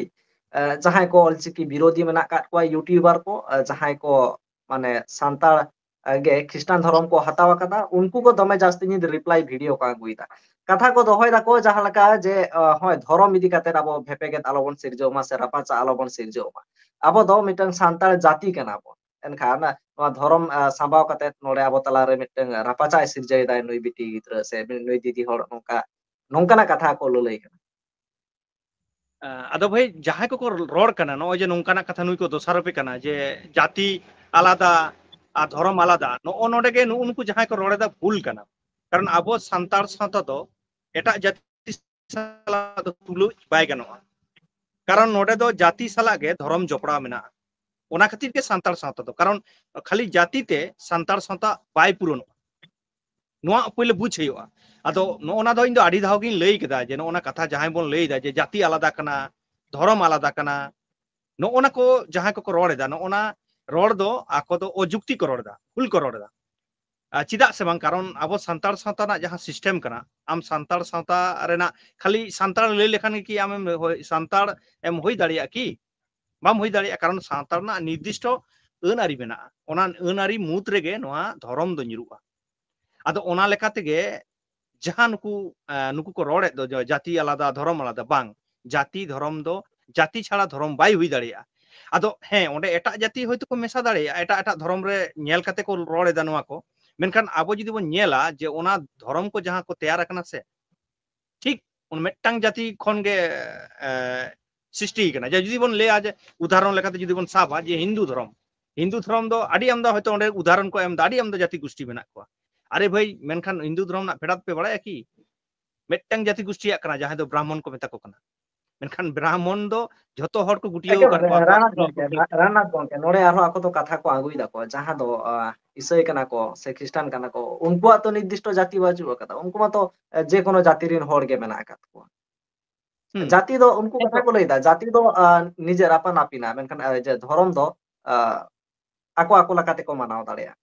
ᱟ, ᱡᱟᱦᱟᱸᱭ ᱠᱚ ᱚᱞᱪᱤᱠᱤ ᱵᱤᱨᱳᱫᱷᱤ ᱢᱮᱱᱟᱜ ᱟᱠᱟᱫ ᱠᱚᱣᱟ, YouTuber ᱠᱚ, ᱟ, ᱡᱟᱦᱟᱸᱭ ᱠᱚ ᱢᱟᱱᱮ ᱥᱟᱱᱛᱟᱲ, ᱟ, ᱜᱮ ᱠᱷᱨᱤᱥᱴᱟᱱ ᱫᱷᱚᱨᱚᱢ ᱠᱚ ᱦᱟᱛᱟᱣ ᱟᱠᱟᱫᱟ, ᱩᱱᱠᱩ ᱠᱚ ᱫᱚᱢᱮ ᱡᱟᱹᱥᱛᱤ ᱧᱤᱫᱟᱹ reply video ᱠᱚ ᱟᱹᱜᱩᱭᱮᱫᱟ᱾ ᱠᱟᱛᱷᱟ ᱠᱚ ᱫᱚᱦᱚᱭ ᱫᱟᱠᱚ ᱡᱟᱦᱟᱸ ᱞᱮᱠᱟ ᱡᱮ, ᱟ, ᱦᱳᱭ, ᱫᱷᱚᱨᱚᱢ ᱤᱫᱤ ᱠᱟᱛᱮ ᱟᱵᱚ ᱵᱷᱮᱯᱮᱜᱮᱫ ᱟᱞᱚᱵᱚᱱ ᱥᱤᱨᱡᱟᱹᱣ ᱢᱟ ᱥᱮ ᱨᱟᱯᱟᱪᱟᱜ ᱟᱞᱚᱵᱚᱱ ᱥᱤᱨᱡᱟᱹᱣ ᱢᱟ᱾ ᱟᱵᱚ ᱫᱚ ᱢᱤᱫᱴᱟᱝ ᱥᱟᱱᱛᱟᱲ ᱡᱟᱹᱛᱤ ᱠᱟᱱᱟ ᱵᱚᱱ᱾ ᱮᱱᱠᱷᱟᱱ ᱱᱚᱣᱟ ᱫᱷᱚᱨᱚᱢ, ᱟ, ᱥᱟᱢᱵᱟᱣ ᱠᱟᱛᱮ ᱱᱚᱰᱮ ᱟᱵᱚ ᱛᱟᱞᱟᱨᱮ ᱢᱤᱫᱴᱟᱝ ᱨᱟᱯᱟᱪᱟᱭ ᱥᱤᱨᱡᱟᱹᱣ ᱮᱫᱟᱭ ᱱᱩᱭ ᱵᱤᱴᱤ ᱜᱤᱫᱽᱨᱟᱹ ᱥᱮ ᱱᱩᱭ ᱫᱤᱫᱤ ᱦᱚᱲ, ᱱᱚᱝᱠᱟ, ᱱᱚᱝᱠᱟᱱᱟᱜ ᱠᱟᱛᱷᱟ ᱠᱚ ᱞᱟᱹᱞᱟᱹᱭ ᱠᱟᱱᱟ᱾ ᱟ, ᱟᱫᱚ ᱵᱷᱟᱹᱭ, ᱡᱟᱦᱟᱸᱭ ᱠᱚᱠᱚ ᱨᱚᱲ ᱠᱟᱱᱟ, ᱱᱚᱜᱼᱚᱭ ᱡᱮ ᱱᱚᱝᱠᱟᱱᱟᱜ ᱠᱟᱛᱷᱟ ᱱᱩᱭ ᱠᱚ ᱫᱚᱥᱟᱨᱚᱯᱮ ᱠᱟᱱᱟ ᱡᱮ ᱡᱟᱹᱛᱤ ᱟᱞᱟᱫᱟ ᱟᱨ ᱫᱷᱚᱨᱚᱢ ᱟᱞᱟᱫᱟ, ᱱᱚᱜᱼᱚ ᱱᱚᱰᱮ ᱜᱮ ᱱᱩᱜᱼᱩ ᱱᱩᱠᱩ ᱡᱟᱦᱟᱸᱭ ᱠᱚ ᱨᱚᱲ ᱮᱫᱟ, ᱵᱷᱩᱞ ᱠᱟᱱᱟ᱾ ᱠᱟᱨᱚᱱ ᱟᱵᱚ ᱥᱟᱱᱛᱟᱲ ᱥᱟᱶᱛᱟ ᱫᱚ ᱮᱴᱟᱜ ᱡᱟᱹᱛᱤ ᱥᱟᱞᱟᱜ ᱫᱚ ᱛᱩᱞᱟᱹᱡ ᱵᱟᱭ ᱜᱟᱱᱚᱜᱼᱟ᱾ ᱠᱟᱨᱚᱱ ᱱᱚᱰᱮ ᱫᱚ ᱡᱟᱹᱛᱤ ᱥᱟᱞᱟᱜ ᱜᱮ ᱫᱷᱚᱨᱚᱢ ᱡᱚᱯᱲᱟᱣ ᱢᱮᱱᱟᱜᱼᱟ᱾ ᱚᱱᱟ ᱠᱷᱟᱹᱛᱤᱨ ᱜᱮ ᱥᱟᱱᱛᱟᱲ ᱥᱟᱶᱛᱟ ᱫᱚ, ᱠᱟᱨᱚᱱ ᱠᱷᱟᱹᱞᱤ ᱡᱟᱹᱛᱤ ᱛᱮ ᱥᱟᱱᱛᱟᱲ ᱥᱟᱶᱛᱟ ᱵᱟᱭ ᱯᱩᱨᱚᱱᱚᱜᱼᱟ᱾ ᱱᱚᱣᱟ ᱯᱳᱭᱞᱳ ᱵᱩᱡᱽ ᱦᱩᱭᱩᱜᱼᱟ᱾ ᱟᱫᱚ ᱱᱚᱜᱼᱚ ᱱᱟ ᱫᱚ ᱤᱧ ᱫᱚ ᱟᱹᱰᱤ ᱫᱷᱟᱣ ᱜᱤᱧ ᱞᱟᱹᱭ ᱠᱮᱫᱟ ᱡᱮ ᱱᱚᱜᱼᱚ ᱱᱟ ᱠᱟᱛᱷᱟ ᱡᱟᱦᱟᱸᱭ ᱵᱚᱱ ᱞᱟᱹᱭ ᱮᱫᱟ ᱡᱮ ᱡᱟᱹᱛᱤ ᱟᱞᱟᱫᱟ ᱠᱟᱱᱟ, ᱫᱷᱚᱨᱚᱢ ᱟᱞᱟᱫᱟ ᱠᱟᱱᱟ, ᱱᱚᱜᱼᱚ ᱱᱟ ᱠᱚ ᱡᱟᱦᱟᱸᱭ ᱠᱚᱠᱚ ᱨᱚᱲ ᱮᱫᱟ, ᱱᱚᱜᱼᱚ ᱱᱟ ᱨᱚᱲ ᱫᱚ ᱟᱠᱚ ᱫᱚ ᱚᱡᱩᱠᱛᱤ ᱠᱚ ᱨᱚᱲ ᱮᱫᱟ, ᱵᱷᱩᱞ ᱠᱚ ᱨᱚᱲ ᱮᱫᱟ᱾ ᱟᱨ ᱪᱮᱫᱟᱜ ᱥᱮ ᱵᱟᱝ, ᱠᱟᱨᱚᱱ ᱟᱵᱚ ᱥᱟᱱᱛᱟᱲ ᱥᱟᱶᱛᱟ ᱨᱮᱱᱟᱜ ᱡᱟᱦᱟᱸ ᱥᱤᱥᱴᱮᱢ ᱠᱟᱱᱟ, ᱟᱢ ᱥᱟᱱᱛᱟᱲ ᱥᱟᱶᱛᱟ ᱨᱮᱱᱟᱜ ᱠᱷᱟᱹᱞᱤ ᱥᱟᱱᱛᱟᱲ ᱞᱟᱹᱭ ᱞᱮᱠᱷᱟᱱ ᱜᱮ ᱠᱤ ᱟᱢᱮᱢ ᱦᱳᱭ, ᱥᱟᱱᱛᱟᱲ ᱮᱢ ᱦᱩᱭ ᱫᱟᱲᱮᱭᱟᱜᱼᱟ ᱠᱤ? ᱵᱟᱢ ᱦᱩᱭ ᱫᱟᱲᱮᱭᱟᱜᱼᱟ, ᱠᱟᱨᱚᱱ ᱥᱟᱶᱛᱟ ᱨᱮᱱᱟᱜ ᱱᱤᱨᱫᱤᱥᱴᱚ ᱟᱹᱱ ᱟᱹᱨᱤ ᱢᱮᱱᱟᱜᱼᱟ᱾ ᱚᱱᱟ ᱟᱹᱱ ᱟᱹᱨᱤ ᱢᱩᱫᱽ ᱨᱮᱜᱮ ᱱᱚᱣᱟ ᱫᱷᱚᱨᱚᱢ ᱫᱚ ᱧᱩᱨᱩᱜᱼᱟ᱾ ᱟᱫᱚ ᱚᱱᱟ ᱞᱮᱠᱟ ᱛᱮᱜᱮ ᱡᱟᱦᱟᱸ ᱱᱩᱠᱩ, ᱮ, ᱱᱩᱠᱩ ᱠᱚ ᱨᱚᱲᱮᱫ ᱫᱚ ᱡᱟ-, ᱡᱟᱹᱛᱤ ᱟᱞᱟᱫᱟ, ᱫᱷᱚᱨᱚᱢ ᱟᱞᱟᱫᱟ, ᱵᱟᱝ, ᱡᱟᱹᱛᱤ ᱫᱷᱚᱨᱚᱢ ᱫᱚ, ᱡᱟᱹᱛᱤ ᱪᱷᱟᱲᱟ ᱫᱷᱚᱨᱚᱢ ᱵᱟᱭ ᱦᱩᱭ ᱫᱟᱲᱮᱭᱟᱜᱼᱟ᱾ ᱟᱫᱚ ᱦᱮᱸ, ᱚᱸᱰᱮ ᱮᱴᱟᱜ ᱡᱟᱹᱛᱤ ᱦᱚᱭᱛᱳ ᱠᱚ ᱢᱮᱥᱟ ᱫᱟᱲᱮᱭᱟᱜᱼᱟ, ᱮᱴᱟᱜ ᱮᱴᱟᱜ ᱫᱷᱚᱨᱚᱢ ᱨᱮ ᱧᱮᱞ ᱠᱟᱛᱮ ᱠᱚ ᱨᱚᱲ ᱮᱫᱟ ᱱᱚᱣᱟ ᱠᱚ, ᱢᱮᱱᱠᱷᱟᱱ ᱟᱵᱚ ᱡᱩᱫᱤ ᱵᱚᱱ ᱧᱮᱞᱟ ᱡᱮ ᱚᱱᱟ ᱫᱷᱚᱨᱚᱢ ᱠᱚ ᱡᱟᱦᱟᱸ ᱠᱚ ᱛᱮᱭᱟᱨ ᱟᱠᱟᱱᱟ ᱥᱮ, ᱴᱷᱤᱠ ᱩᱱ ᱢᱤᱫᱴᱟᱝ ᱡᱟᱹᱛᱤ ᱠᱷᱚᱱ ᱜᱮ, ᱮ, ᱥᱨᱤᱥᱴᱤ ᱠᱟᱱᱟ᱾ ᱡᱮ ᱡᱩᱫᱤ ᱵᱚᱱ ᱞᱟᱹᱭᱟ ᱡᱮ ᱩᱫᱟᱦᱚᱨᱚᱱ ᱞᱮᱠᱟᱛᱮ ᱡᱩᱫᱤ ᱵᱚᱱ ᱥᱟᱵᱟ ᱡᱮ ᱦᱤᱱᱫᱩ ᱫᱷᱚᱨᱚᱢ, ᱦᱤᱱᱫᱩ ᱫᱷᱚᱨᱚᱢ ᱫᱚ ᱟᱹᱰᱤ ᱟᱢᱫᱟ ᱦᱚᱭᱛᱳ ᱚᱸᱰᱮ ᱩᱫᱟᱦᱚᱨᱚᱱ ᱠᱚ ᱮᱢ ᱮᱫᱟ, ᱟᱹᱰᱤ ᱟᱢᱫᱟ ᱡᱟᱹᱛᱤ ᱜᱩᱥᱴᱤ ᱢᱮᱱᱟᱜ ᱠᱚᱣᱟ᱾ ᱟᱨᱮ ᱵᱷᱟᱹᱭ, ᱢᱮᱱᱠᱷᱟᱱ ᱦᱤᱱᱫᱩ ᱫᱷᱚᱨᱚᱢ ᱨᱮᱱᱟᱜ ᱯᱷᱮᱰᱟᱛ ᱯᱮ ᱵᱟᱲᱟᱭᱟ ᱠᱤ? ᱢᱤᱫᱴᱟᱝ ᱡᱟᱹᱛᱤ ᱜᱩᱥᱴᱤᱭᱟᱜ ᱠᱟᱱᱟ, ᱡᱟᱦᱟᱸᱭ ᱫᱚ ᱵᱨᱟᱦᱢᱚᱱ ᱠᱚ ᱢᱮᱛᱟ ᱠᱚ ᱠᱟᱱᱟ᱾ ᱢᱮᱱᱠᱷᱟᱱ ᱵᱨᱟᱦᱢᱚᱱ ᱫᱚ ᱡᱷᱚᱛᱚ ᱦᱚᱲ ᱠᱚ ᱜᱩᱴᱭᱟᱹᱣ ᱟᱠᱟᱫ ᱠᱚᱣᱟ, ᱟᱠᱚᱣᱟᱜ ᱨᱟᱱᱟᱛ ᱫᱷᱚᱨᱚᱢ ᱜᱚᱝᱠᱮ, ᱠᱚ ᱨᱟ-, ᱨᱟᱱᱟᱛ ᱜᱚᱝᱠᱮ, ᱱᱚᱰᱮ ᱟᱨᱦᱚᱸ ᱟᱠᱚ ᱫᱚ ᱠᱟᱛᱷᱟ ᱠᱚ ᱟᱹᱜᱩᱭ ᱫᱟᱠᱚ, ᱡᱟᱦᱟᱸ ᱫᱚ, ᱟ, ᱤᱥᱟᱹᱭ ᱠᱟᱱᱟ ᱠᱚ ᱥᱮ ᱠᱷᱨᱤᱥᱴᱟᱱ ᱠᱟᱱᱟ ᱠᱚ, ᱩᱱᱠᱩᱣᱟᱜ ᱛᱚ ᱱᱤᱨᱫᱤᱥᱴᱚ ᱡᱟᱹᱛᱤ ᱵᱟᱹᱪᱩᱜ ᱟᱠᱟᱫᱟ᱾ ᱩᱱᱠᱩ ᱢᱟᱛᱚ, ᱟ, ᱡᱮᱠᱳᱱᱳ ᱡᱟᱹᱛᱤ ᱨᱮᱱ ᱦᱚᱲ ᱜᱮ ᱢᱮᱱᱟᱜ ᱟᱠᱟᱫ ᱠᱚᱣᱟ᱾ ᱦᱩᱸ᱾ ᱡᱟᱹᱛᱤ ᱫᱚ ᱩᱱᱠᱩ ᱠᱟᱛᱷᱟ ᱠᱚ ᱞᱟᱹᱭ ᱮᱫᱟ, ᱡᱟᱹᱛᱤ ᱫᱚ, ᱟ, ᱱᱤᱡᱮᱨ ᱟᱯᱟᱱ ᱟᱹᱯᱤᱱᱟ, ᱢᱮᱱᱠᱷᱟᱱ, ᱟ, ᱡᱮ ᱫᱷᱚᱨᱚᱢ ᱫᱚ, ᱟ, ᱟᱠᱚ ᱟᱠᱚ ᱞᱮᱠᱟ ᱛᱮᱠᱚ ᱢᱟᱱᱟᱣ ᱫᱟᱲᱮᱭᱟᱜᱼᱟ᱾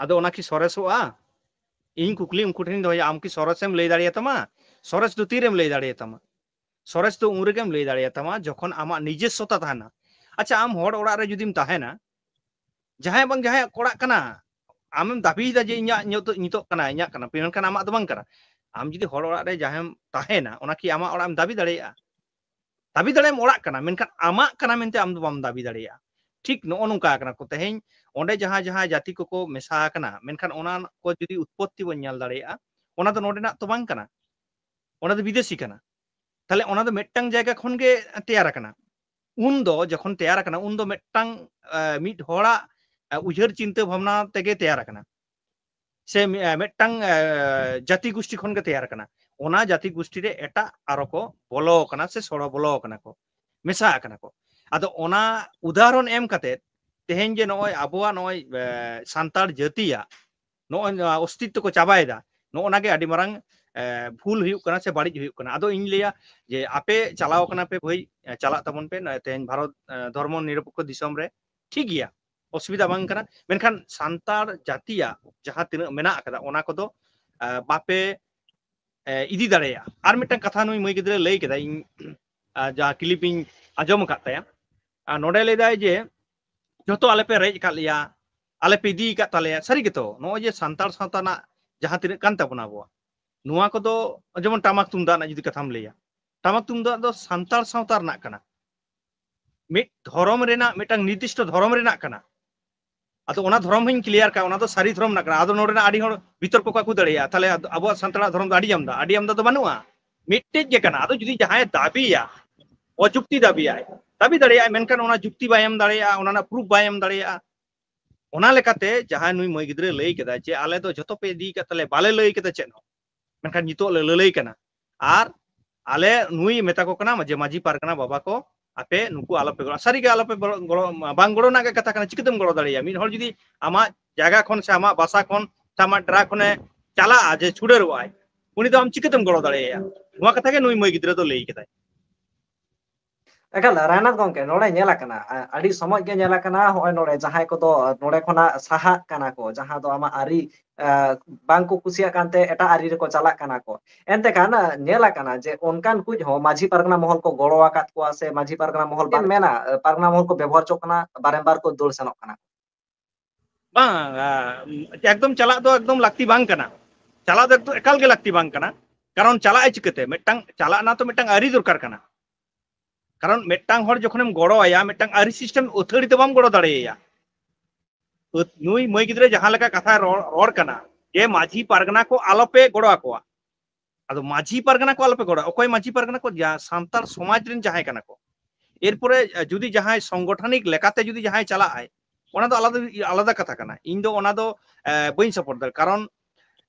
ᱟᱫᱚ ᱚᱱᱟ ᱠᱤ ᱥᱚᱨᱮᱥᱚᱜᱼᱟ? ᱤᱧ ᱠᱩᱠᱞᱤ ᱩᱱᱠᱩ ᱴᱷᱮᱱᱤᱧ ᱫᱚᱦᱚᱭᱟ, ᱟᱢ ᱠᱤ ᱥᱚᱨᱮᱥᱮᱢ ᱞᱟᱹᱭ ᱫᱟᱲᱮᱭᱟᱛᱟᱢᱟ? ᱥᱚᱨᱮᱥ ᱫᱚ ᱛᱤᱨᱮᱢ ᱞᱟᱹᱭ ᱫᱟᱲᱮᱭᱟᱛᱟᱢᱟ? ᱥᱚᱨᱮᱥ ᱫᱚ ᱩᱱ ᱨᱮᱜᱮᱢ ᱞᱟᱹᱭ ᱫᱟᱲᱮᱭᱟᱛᱟᱢᱟ ᱡᱚᱠᱷᱚᱱ ᱟᱢᱟᱜ ᱱᱤᱡᱮᱥᱥᱚᱛᱟ ᱛᱟᱦᱮᱱᱟ᱾ ᱟᱪᱪᱷᱟ, ᱟᱢ ᱦᱚᱲ ᱚᱲᱟᱜ ᱨᱮ ᱡᱩᱫᱤᱢ ᱛᱟᱦᱮᱱᱟ, ᱡᱟᱦᱟᱸᱭ ᱵᱟᱝ ᱡᱟᱦᱟᱸᱭᱟᱜ ᱚᱲᱟᱜ ᱠᱟᱱᱟ, ᱟᱢᱮᱢ ᱫᱟᱹᱵᱤᱭᱮᱫᱟ ᱡᱮ ᱤᱧᱟᱹᱜ ᱧᱤᱛᱚᱜ, ᱧᱤᱛᱚᱜ ᱠᱟᱱᱟ, ᱤᱧᱟᱹᱜ ᱠᱟᱱᱟ, ᱢᱮᱱᱠᱷᱟᱱ ᱟᱢᱟᱜ ᱫᱚ ᱵᱟᱝ ᱠᱟᱱᱟ᱾ ᱟᱢ ᱡᱩᱫᱤ ᱦᱚᱲ ᱚᱲᱟᱜ ᱨᱮ ᱡᱟᱦᱟᱸᱭᱮᱢ ᱛᱟᱦᱮᱱᱟ, ᱚᱱᱟ ᱠᱤ ᱟᱢᱟᱜ ᱚᱲᱟᱜ ᱮᱢ ᱫᱟᱹᱵᱤ ᱫᱟᱲᱮᱭᱟᱜᱼᱟ? ᱫᱟᱹᱵᱤ ᱫᱟᱲᱮᱭᱟᱜᱼᱟᱢ ᱚᱲᱟᱜ ᱠᱟᱱᱟ, ᱢᱮᱱᱠᱷᱟᱱ ᱟᱢᱟᱜ ᱠᱟᱱᱟ ᱢᱮᱱᱛᱮ ᱟᱢ ᱫᱚ ᱵᱟᱢ ᱫᱟᱹᱵᱤ ᱫᱟᱲᱮᱭᱟᱜᱼᱟ᱾ ᱴᱷᱤᱠ ᱱᱚᱜᱼᱚ ᱱᱚᱝᱠᱟ ᱠᱟᱱᱟ ᱠᱚ᱾ ᱛᱮᱦᱮᱧ ᱚᱸᱰᱮ ᱡᱟᱦᱟᱸ ᱡᱟᱦᱟᱸ ᱡᱟᱹᱛᱤ ᱠᱚᱠᱚ ᱢᱮᱥᱟ ᱟᱠᱟᱱᱟ, ᱢᱮᱱᱠᱷᱟᱱ ᱚᱱᱟ ᱠᱚ ᱡᱩᱫᱤ ᱩᱛᱯᱚᱛᱛᱤ ᱵᱚᱱ ᱧᱮᱞ ᱫᱟᱲᱮᱭᱟᱜᱼᱟ, ᱚᱱᱟ ᱫᱚ ᱱᱚᱰᱮᱱᱟᱜ ᱛᱚ ᱵᱟᱝ ᱠᱟᱱᱟ, ᱚᱱᱟ ᱫᱚ ᱵᱤᱫᱮᱥᱤ ᱠᱟᱱᱟ᱾ ᱛᱟᱦᱞᱮ ᱚᱱᱟ ᱫᱚ ᱢᱤᱫᱴᱟᱝ ᱡᱟᱭᱜᱟ ᱠᱷᱚᱱ ᱜᱮ ᱛᱮᱭᱟᱨ ᱟᱠᱟᱱᱟ᱾ ᱩᱱ ᱫᱚ ᱡᱚᱠᱷᱚᱱ ᱛᱮᱭᱟᱨ ᱟᱠᱟᱱᱟ, ᱩᱱ ᱫᱚ ᱢᱤᱫᱴᱟᱝ ᱢᱤᱫ ᱦᱚᱲᱟᱜ ᱩᱭᱦᱟᱹᱨ ᱪᱤᱱᱛᱟᱹ ᱵᱷᱟᱵᱽᱱᱟ ᱛᱮᱜᱮ ᱛᱮᱭᱟᱨ ᱟᱠᱟᱱᱟ, ᱥᱮ ᱢᱤᱫᱴᱟᱝ ᱡᱟᱹᱛᱤ ᱜᱩᱥᱴᱤ ᱠᱷᱚᱱ ᱜᱮ ᱛᱮᱭᱟᱨ ᱟᱠᱟᱱᱟ᱾ ᱚᱱᱟ ᱡᱟᱹᱛᱤ ᱜᱩᱥᱴᱤ ᱨᱮ ᱮᱴᱟᱜ ᱟᱨᱚ ᱠᱚ ᱵᱚᱞᱚ ᱟᱠᱟᱱᱟ ᱥᱮ ᱥᱚᱲᱚ ᱵᱚᱞᱚ ᱟᱠᱟᱱᱟ ᱠᱚ, ᱢᱮᱥᱟ ᱟᱠᱟᱱᱟ ᱠᱚ᱾ ᱟᱫᱚ ᱚᱱᱟ ᱩᱫᱟᱦᱚᱨᱚᱱ ᱮᱢ ᱠᱟᱛᱮ ᱛᱮᱦᱮᱧ ᱡᱮ ᱱᱚᱜᱼᱚᱭ ᱟᱵᱚᱣᱟᱜ ᱱᱚᱜᱼᱚᱭ ᱥᱟᱱᱛᱟᱲ ᱡᱟᱹᱛᱤᱭᱟᱜ ᱱᱚᱜᱼᱚᱭ ᱱᱚᱣᱟ ᱚᱥᱛᱤᱛᱛᱚ ᱠᱚ ᱪᱟᱵᱟᱭᱮᱫᱟ, ᱱᱚᱜᱼᱚ ᱱᱟ ᱜᱮ ᱟᱹᱰᱤ ᱢᱟᱨᱟᱝ ᱵᱷᱩᱞ ᱦᱩᱭᱩᱜ ᱠᱟᱱᱟ ᱥᱮ ᱵᱟᱹᱲᱤᱡ ᱦᱩᱭᱩᱜ ᱠᱟᱱᱟ᱾ ᱟᱫᱚ ᱤᱧ ᱞᱟᱹᱭᱟ ᱡᱮ ᱟᱯᱮ ᱪᱟᱞᱟᱣ ᱠᱟᱱᱟ ᱯᱮ ᱵᱷᱟᱹᱭ, ᱪᱟᱞᱟᱜ ᱛᱟᱵᱚᱱ ᱯᱮ ᱛᱮᱦᱮᱧ ᱵᱷᱟᱨᱚᱛ ᱫᱷᱚᱨᱢᱚ ᱱᱤᱨᱚᱯᱮᱠᱠᱷᱚ ᱫᱤᱥᱚᱢ ᱨᱮ, ᱴᱷᱤᱠ ᱜᱮᱭᱟ, ᱚᱥᱩᱵᱤᱫᱷᱟ ᱵᱟᱝ ᱠᱟᱱᱟ᱾ ᱢᱮᱱᱠᱷᱟᱱ ᱥᱟᱱᱛᱟᱲ ᱡᱟᱹᱛᱤᱭᱟᱜ ᱡᱟᱦᱟᱸ ᱛᱤᱱᱟᱹᱜ ᱢᱮᱱᱟᱜ ᱟᱠᱟᱫᱟ ᱚᱱᱟ ᱠᱚᱫᱚ ᱵᱟᱯᱮ ᱤᱫᱤ ᱫᱟᱲᱮᱭᱟᱜᱼᱟ᱾ ᱟᱨ ᱢᱤᱫᱴᱟᱝ ᱠᱟᱛᱷᱟ ᱱᱩᱭ ᱢᱟᱹᱭ ᱜᱤᱫᱽᱨᱟᱹ ᱞᱟᱹᱭ ᱠᱮᱫᱟ, ᱤᱧ ᱡᱟᱦᱟᱸ ᱠᱞᱤᱯ ᱤᱧ ᱟᱸᱡᱚᱢ ᱟᱠᱟᱫ ᱛᱟᱭᱟ, ᱟᱨ ᱱᱚᱰᱮ ᱞᱟᱹᱭ ᱫᱟᱭ ᱡᱮ ᱡᱷᱚᱛᱚ ᱟᱞᱮ ᱯᱮ ᱨᱮᱡ ᱟᱠᱟᱫ ᱞᱮᱭᱟ, ᱟᱞᱮ ᱯᱮ ᱤᱫᱤ ᱟᱠᱟᱫ ᱛᱟᱞᱮᱭᱟ᱾ ᱥᱟᱹᱨᱤ ᱜᱮᱛᱚ, ᱱᱚᱜᱼᱚᱭ ᱡᱮ ᱥᱟᱱᱛᱟᱲ ᱥᱟᱶᱛᱟ ᱨᱮᱱᱟᱜ ᱡᱟᱦᱟᱸ ᱛᱤᱱᱟᱹᱜ ᱠᱟᱱ ᱛᱟᱵᱚᱱᱟ ᱟᱵᱚᱣᱟᱜ, ᱱᱚᱣᱟ ᱠᱚᱫᱚ ᱡᱮᱢᱚᱱ ᱴᱟᱢᱟᱠ ᱛᱩᱢᱫᱟᱜ ᱨᱮᱱᱟᱜ ᱡᱩᱫᱤ ᱠᱟᱛᱷᱟᱢ ᱞᱟᱹᱭᱟ, ᱴᱟᱢᱟᱠ ᱛᱩᱢᱫᱟᱜ ᱫᱚ ᱥᱟᱱᱛᱟᱲ ᱥᱟᱶᱛᱟ ᱨᱮᱱᱟᱜ ᱠᱟᱱᱟ, ᱢᱤᱫ ᱫᱷᱚᱨᱚᱢ ᱨᱮᱱᱟᱜ, ᱢᱤᱫᱴᱟᱝ ᱱᱤᱨᱫᱤᱥᱴᱚ ᱫᱷᱚᱨᱚᱢ ᱨᱮᱱᱟᱜ ᱠᱟᱱᱟ᱾ ᱟᱫᱚ ᱚᱱᱟ ᱫᱷᱚᱨᱚᱢ ᱦᱚᱸᱧ ᱠᱞᱤᱭᱟᱨ ᱠᱟᱜᱼᱟ, ᱚᱱᱟ ᱫᱚ ᱥᱟᱹᱨᱤ ᱫᱷᱚᱨᱚᱢ ᱨᱮᱱᱟᱜ ᱠᱟᱱᱟ᱾ ᱟᱫᱚ ᱱᱚᱰᱮᱱᱟᱜ ᱟᱹᱰᱤ ᱦᱚᱲ ᱵᱤᱛᱚᱨᱠᱚ ᱠᱚ ᱟᱹᱜᱩ ᱫᱟᱲᱮᱭᱟᱜᱼᱟ, ᱛᱟᱦᱞᱮ ᱟᱵᱚᱣᱟᱜ ᱥᱟᱱᱛᱟᱲᱟᱜ ᱫᱷᱚᱨᱚᱢ ᱫᱚ ᱟᱹᱰᱤ ᱟᱢᱫᱟ, ᱟᱹᱰᱤ ᱟᱢᱫᱟ ᱫᱚ ᱵᱟᱹᱱᱩᱜᱼᱟ, ᱢᱤᱫᱴᱮᱡ ᱜᱮ ᱠᱟᱱᱟ᱾ ᱟᱫᱚ ᱡᱩᱫᱤ ᱡᱟᱦᱟᱸᱭ ᱫᱟᱹᱵᱤᱭᱟ, ᱚᱡᱩᱠᱛᱤ ᱫᱟᱹᱵᱤᱭᱟᱭ, ᱫᱟᱹᱵᱤ ᱫᱟᱲᱮᱭᱟᱜᱼᱟᱭ, ᱢᱮᱱᱠᱷᱟᱱ ᱚᱱᱟ ᱡᱩᱠᱛᱤ ᱵᱟᱭ ᱮᱢ ᱫᱟᱲᱮᱭᱟᱜᱼᱟ, ᱚᱱᱟ ᱨᱮᱱᱟᱜ ᱯᱨᱩᱯᱷ ᱵᱟᱭ ᱮᱢ ᱫᱟᱲᱮᱭᱟᱜᱼᱟ᱾ ᱚᱱᱟ ᱞᱮᱠᱟᱛᱮ ᱡᱟᱦᱟᱸᱭ ᱱᱩᱭ ᱢᱟᱹᱭ ᱜᱤᱫᱽᱨᱟᱹ ᱞᱟᱹᱭ ᱠᱮᱫᱟ ᱡᱮ ᱟᱞᱮ ᱫᱚ ᱡᱷᱚᱛᱚ ᱯᱮ ᱤᱫᱤ ᱟᱠᱟᱫ ᱛᱟᱞᱮ, ᱵᱟᱞᱮ ᱞᱟᱹᱭ ᱠᱮᱫᱟ ᱪᱮᱫ ᱦᱚᱸ, ᱢᱮᱱᱠᱷᱟᱱ ᱱᱤᱛᱚᱜ ᱞᱮ ᱞᱟᱹᱞᱟᱹᱭ ᱠᱟᱱᱟ᱾ ᱟᱨ ᱟᱞᱮ ᱱᱩᱭ ᱢᱮᱛᱟ ᱠᱚ ᱠᱟᱱᱟ ᱡᱮ ᱢᱟᱹᱡᱷᱤ ᱯᱟᱨᱜᱟᱱᱟ ᱵᱟᱵᱟ ᱠᱚ, ᱟᱯᱮ ᱱᱩᱠᱩ ᱟᱞᱚᱯᱮ ᱜᱚᱲᱚ, ᱥᱟᱹᱨᱤᱜᱮ ᱟᱞᱚᱯᱮ ᱜᱚᱲᱚ, ᱜᱚᱲᱚ, ᱵᱟᱝ ᱜᱚᱲᱚ ᱨᱮᱱᱟᱜ ᱜᱮ ᱠᱟᱛᱷᱟ ᱠᱟᱱᱟ᱾ ᱪᱤᱠᱟᱹᱛᱮᱢ ᱜᱚᱲᱚ ᱫᱟᱲᱮᱭᱟᱭᱟ? ᱢᱤᱫ ᱦᱚᱲ ᱡᱩᱫᱤ ᱟᱢᱟᱜ ᱡᱟᱭᱜᱟ ᱠᱷᱚᱱ ᱥᱮ ᱟᱢᱟᱜ ᱵᱟᱥᱟ ᱠᱷᱚᱱ ᱥᱮ ᱟᱢᱟᱜ ᱰᱮᱨᱟ ᱠᱷᱚᱱᱮ ᱪᱟᱞᱟᱜᱼᱟ, ᱡᱮ ᱪᱷᱩᱰᱟᱹᱨᱚᱜᱼᱟᱭ, ᱩᱱᱤ ᱫᱚ ᱟᱢ ᱪᱤᱠᱟᱹᱛᱮᱢ ᱜᱚᱲᱚ ᱫᱟᱲᱮᱭᱟᱭᱟ? ᱱᱚᱣᱟ ᱠᱟᱛᱷᱟ ᱜᱮ ᱱᱩᱭ ᱢᱟᱹᱭ ᱜᱤᱫᱽᱨᱟᱹ ᱫᱚ ᱞᱟᱹᱭ ᱠᱮᱫᱟᱭ᱾ ᱮᱠᱟᱞ, ᱨᱟᱭᱱᱟᱛᱷ ᱜᱚᱢᱠᱮ, ᱱᱚᱰᱮ ᱧᱮᱞ ᱟᱠᱟᱱᱟ, ᱟ-, ᱟᱹᱰᱤ ᱥᱚᱢᱚᱭ ᱜᱮ ᱧᱮᱞ ᱟᱠᱟᱱᱟ, ᱦᱚᱸᱜᱼᱚᱭ ᱱᱚᱰᱮ ᱡᱟᱦᱟᱸᱭ ᱠᱚᱫᱚ ᱱᱚᱰᱮ ᱠᱷᱚᱱᱟᱜ ᱥᱟᱦᱟᱜ ᱠᱟᱱᱟ ᱠᱚ, ᱡᱟᱦᱟᱸ ᱫᱚ ᱟᱢᱟᱜ ᱟᱹᱨᱤ, ᱟ, ᱵᱟᱝ ᱠᱚ ᱠᱩᱥᱤᱭᱟᱜ ᱠᱟᱱᱛᱮ ᱮᱴᱟᱜ ᱟᱹᱨᱤ ᱨᱮᱠᱚ ᱪᱟᱞᱟᱜ ᱠᱟᱱᱟ ᱠᱚ᱾ ᱮᱱᱛᱮ ᱠᱷᱟᱱ, ᱟ, ᱧᱮᱞ ᱟᱠᱟᱱᱟ ᱡᱮ ᱚᱱᱠᱟᱱ ᱠᱩᱡ ᱦᱚᱸ ᱢᱟᱹᱡᱷᱤ ᱯᱟᱨᱜᱟᱱᱟ ᱢᱚᱦᱚᱞ ᱠᱚ ᱜᱚᱲᱚ ᱟᱠᱟᱫ ᱠᱚᱣᱟ ᱥᱮ ᱢᱟᱹᱡᱷᱤ ᱯᱟᱨᱜᱟᱱᱟ ᱢᱚᱦᱚᱞ ᱵᱟᱝ ᱢᱮᱱᱟ, ᱟ, ᱯᱟᱨᱜᱟᱱᱟ ᱢᱚᱦᱚᱞ ᱠᱚ ᱵᱮᱵᱚᱦᱟᱨ ᱦᱚᱪᱚᱜ ᱠᱟᱱᱟ, ᱵᱟᱨᱮᱢᱵᱟᱨ ᱠᱚ ᱫᱟᱹᱲ ᱥᱮᱱᱚᱜ ᱠᱟᱱᱟ᱾ ᱵᱟᱝ, ᱟ, ᱮᱠᱫᱚᱢ ᱪᱟᱞᱟᱜ ᱫᱚ ᱮᱠᱫᱚᱢ ᱞᱟᱹᱠᱛᱤ ᱵᱟᱝ ᱠᱟᱱᱟ᱾ ᱪᱟᱞᱟᱜ ᱫᱚ ᱮᱠᱫᱚᱢ ᱮᱠᱟᱞ ᱜᱮ ᱞᱟᱹᱠᱛᱤ ᱵᱟᱝ ᱠᱟᱱᱟ᱾ ᱠᱟᱨᱚᱱ ᱪᱟᱞᱟᱜ ᱟᱭ ᱪᱤᱠᱟᱹᱛᱮ? ᱢᱤᱫᱴᱟᱝ ᱪᱟᱞᱟᱜ ᱨᱮᱱᱟᱜ ᱛᱚ ᱢᱤᱫᱴᱟᱝ ᱟᱹᱨᱤ ᱫᱚᱨᱠᱟᱨ ᱠᱟᱱᱟ᱾ ᱠᱟᱨᱚᱱ ᱢᱤᱫᱴᱟᱝ ᱦᱚᱲ ᱡᱚᱠᱷᱚᱱᱮᱢ ᱜᱚᱲᱚ ᱟᱭᱟ, ᱢᱤᱫᱴᱟᱝ ᱟᱹᱨᱤ ᱥᱤᱥᱴᱮᱢ ᱟᱹᱛᱷᱟᱹᱲᱤ ᱫᱚ ᱵᱟᱢ ᱜᱚᱲᱚ ᱫᱟᱲᱮᱭᱟᱭᱟ᱾ ᱯᱟᱹᱛ- ᱱᱩᱭ ᱢᱟᱹᱭ ᱜᱤᱫᱽᱨᱟᱹ ᱡᱟᱦᱟᱸ ᱞᱮᱠᱟ ᱠᱟᱛᱷᱟᱭ ᱨᱚᱲ, ᱨᱚᱲ ᱠᱟᱱᱟ, ᱡᱮ ᱢᱟᱹᱡᱷᱤ ᱯᱟᱨᱜᱟᱱᱟ ᱠᱚ ᱟᱞᱚᱯᱮ ᱜᱚᱲᱚ ᱟᱠᱚᱣᱟ᱾ ᱟᱫᱚ ᱢᱟᱹᱡᱷᱤ ᱯᱟᱨᱜᱟᱱᱟ ᱠᱚ ᱟᱞᱚᱯᱮ ᱜᱚᱲᱚ, ᱚᱠᱚᱭ ᱢᱟᱹᱡᱷᱤ ᱯᱟᱨᱜᱟᱱᱟ ᱠᱚ? ᱡᱟ ᱥᱟᱱᱛᱟᱲ ᱥᱚᱢᱟᱡᱽ ᱨᱮᱱ ᱡᱟᱦᱟᱸᱭ ᱠᱟᱱᱟ ᱠᱚ᱾ ᱮᱨᱯᱚᱨᱮ ᱡᱩᱫᱤ ᱡᱟᱦᱟᱸᱭ ᱥᱚᱝᱜᱚᱴᱷᱚᱱᱤᱠ ᱞᱮᱠᱟᱛᱮ ᱡᱩᱫᱤ ᱡᱟᱦᱟᱸᱭ ᱪᱟᱞᱟᱜ ᱟᱭ, ᱚᱱᱟ ᱫᱚ ᱟᱞᱟᱫᱟ, ᱟᱞᱟᱫᱟ ᱠᱟᱛᱷᱟ ᱠᱟᱱᱟ᱾ ᱤᱧ ᱫᱚ ᱚᱱᱟ ᱫᱚ ᱵᱟᱹᱧ ᱥᱟᱯᱳᱨᱴ ᱫᱟᱲᱮᱭᱟᱜᱼᱟ᱾ ᱠᱟᱨᱚᱱ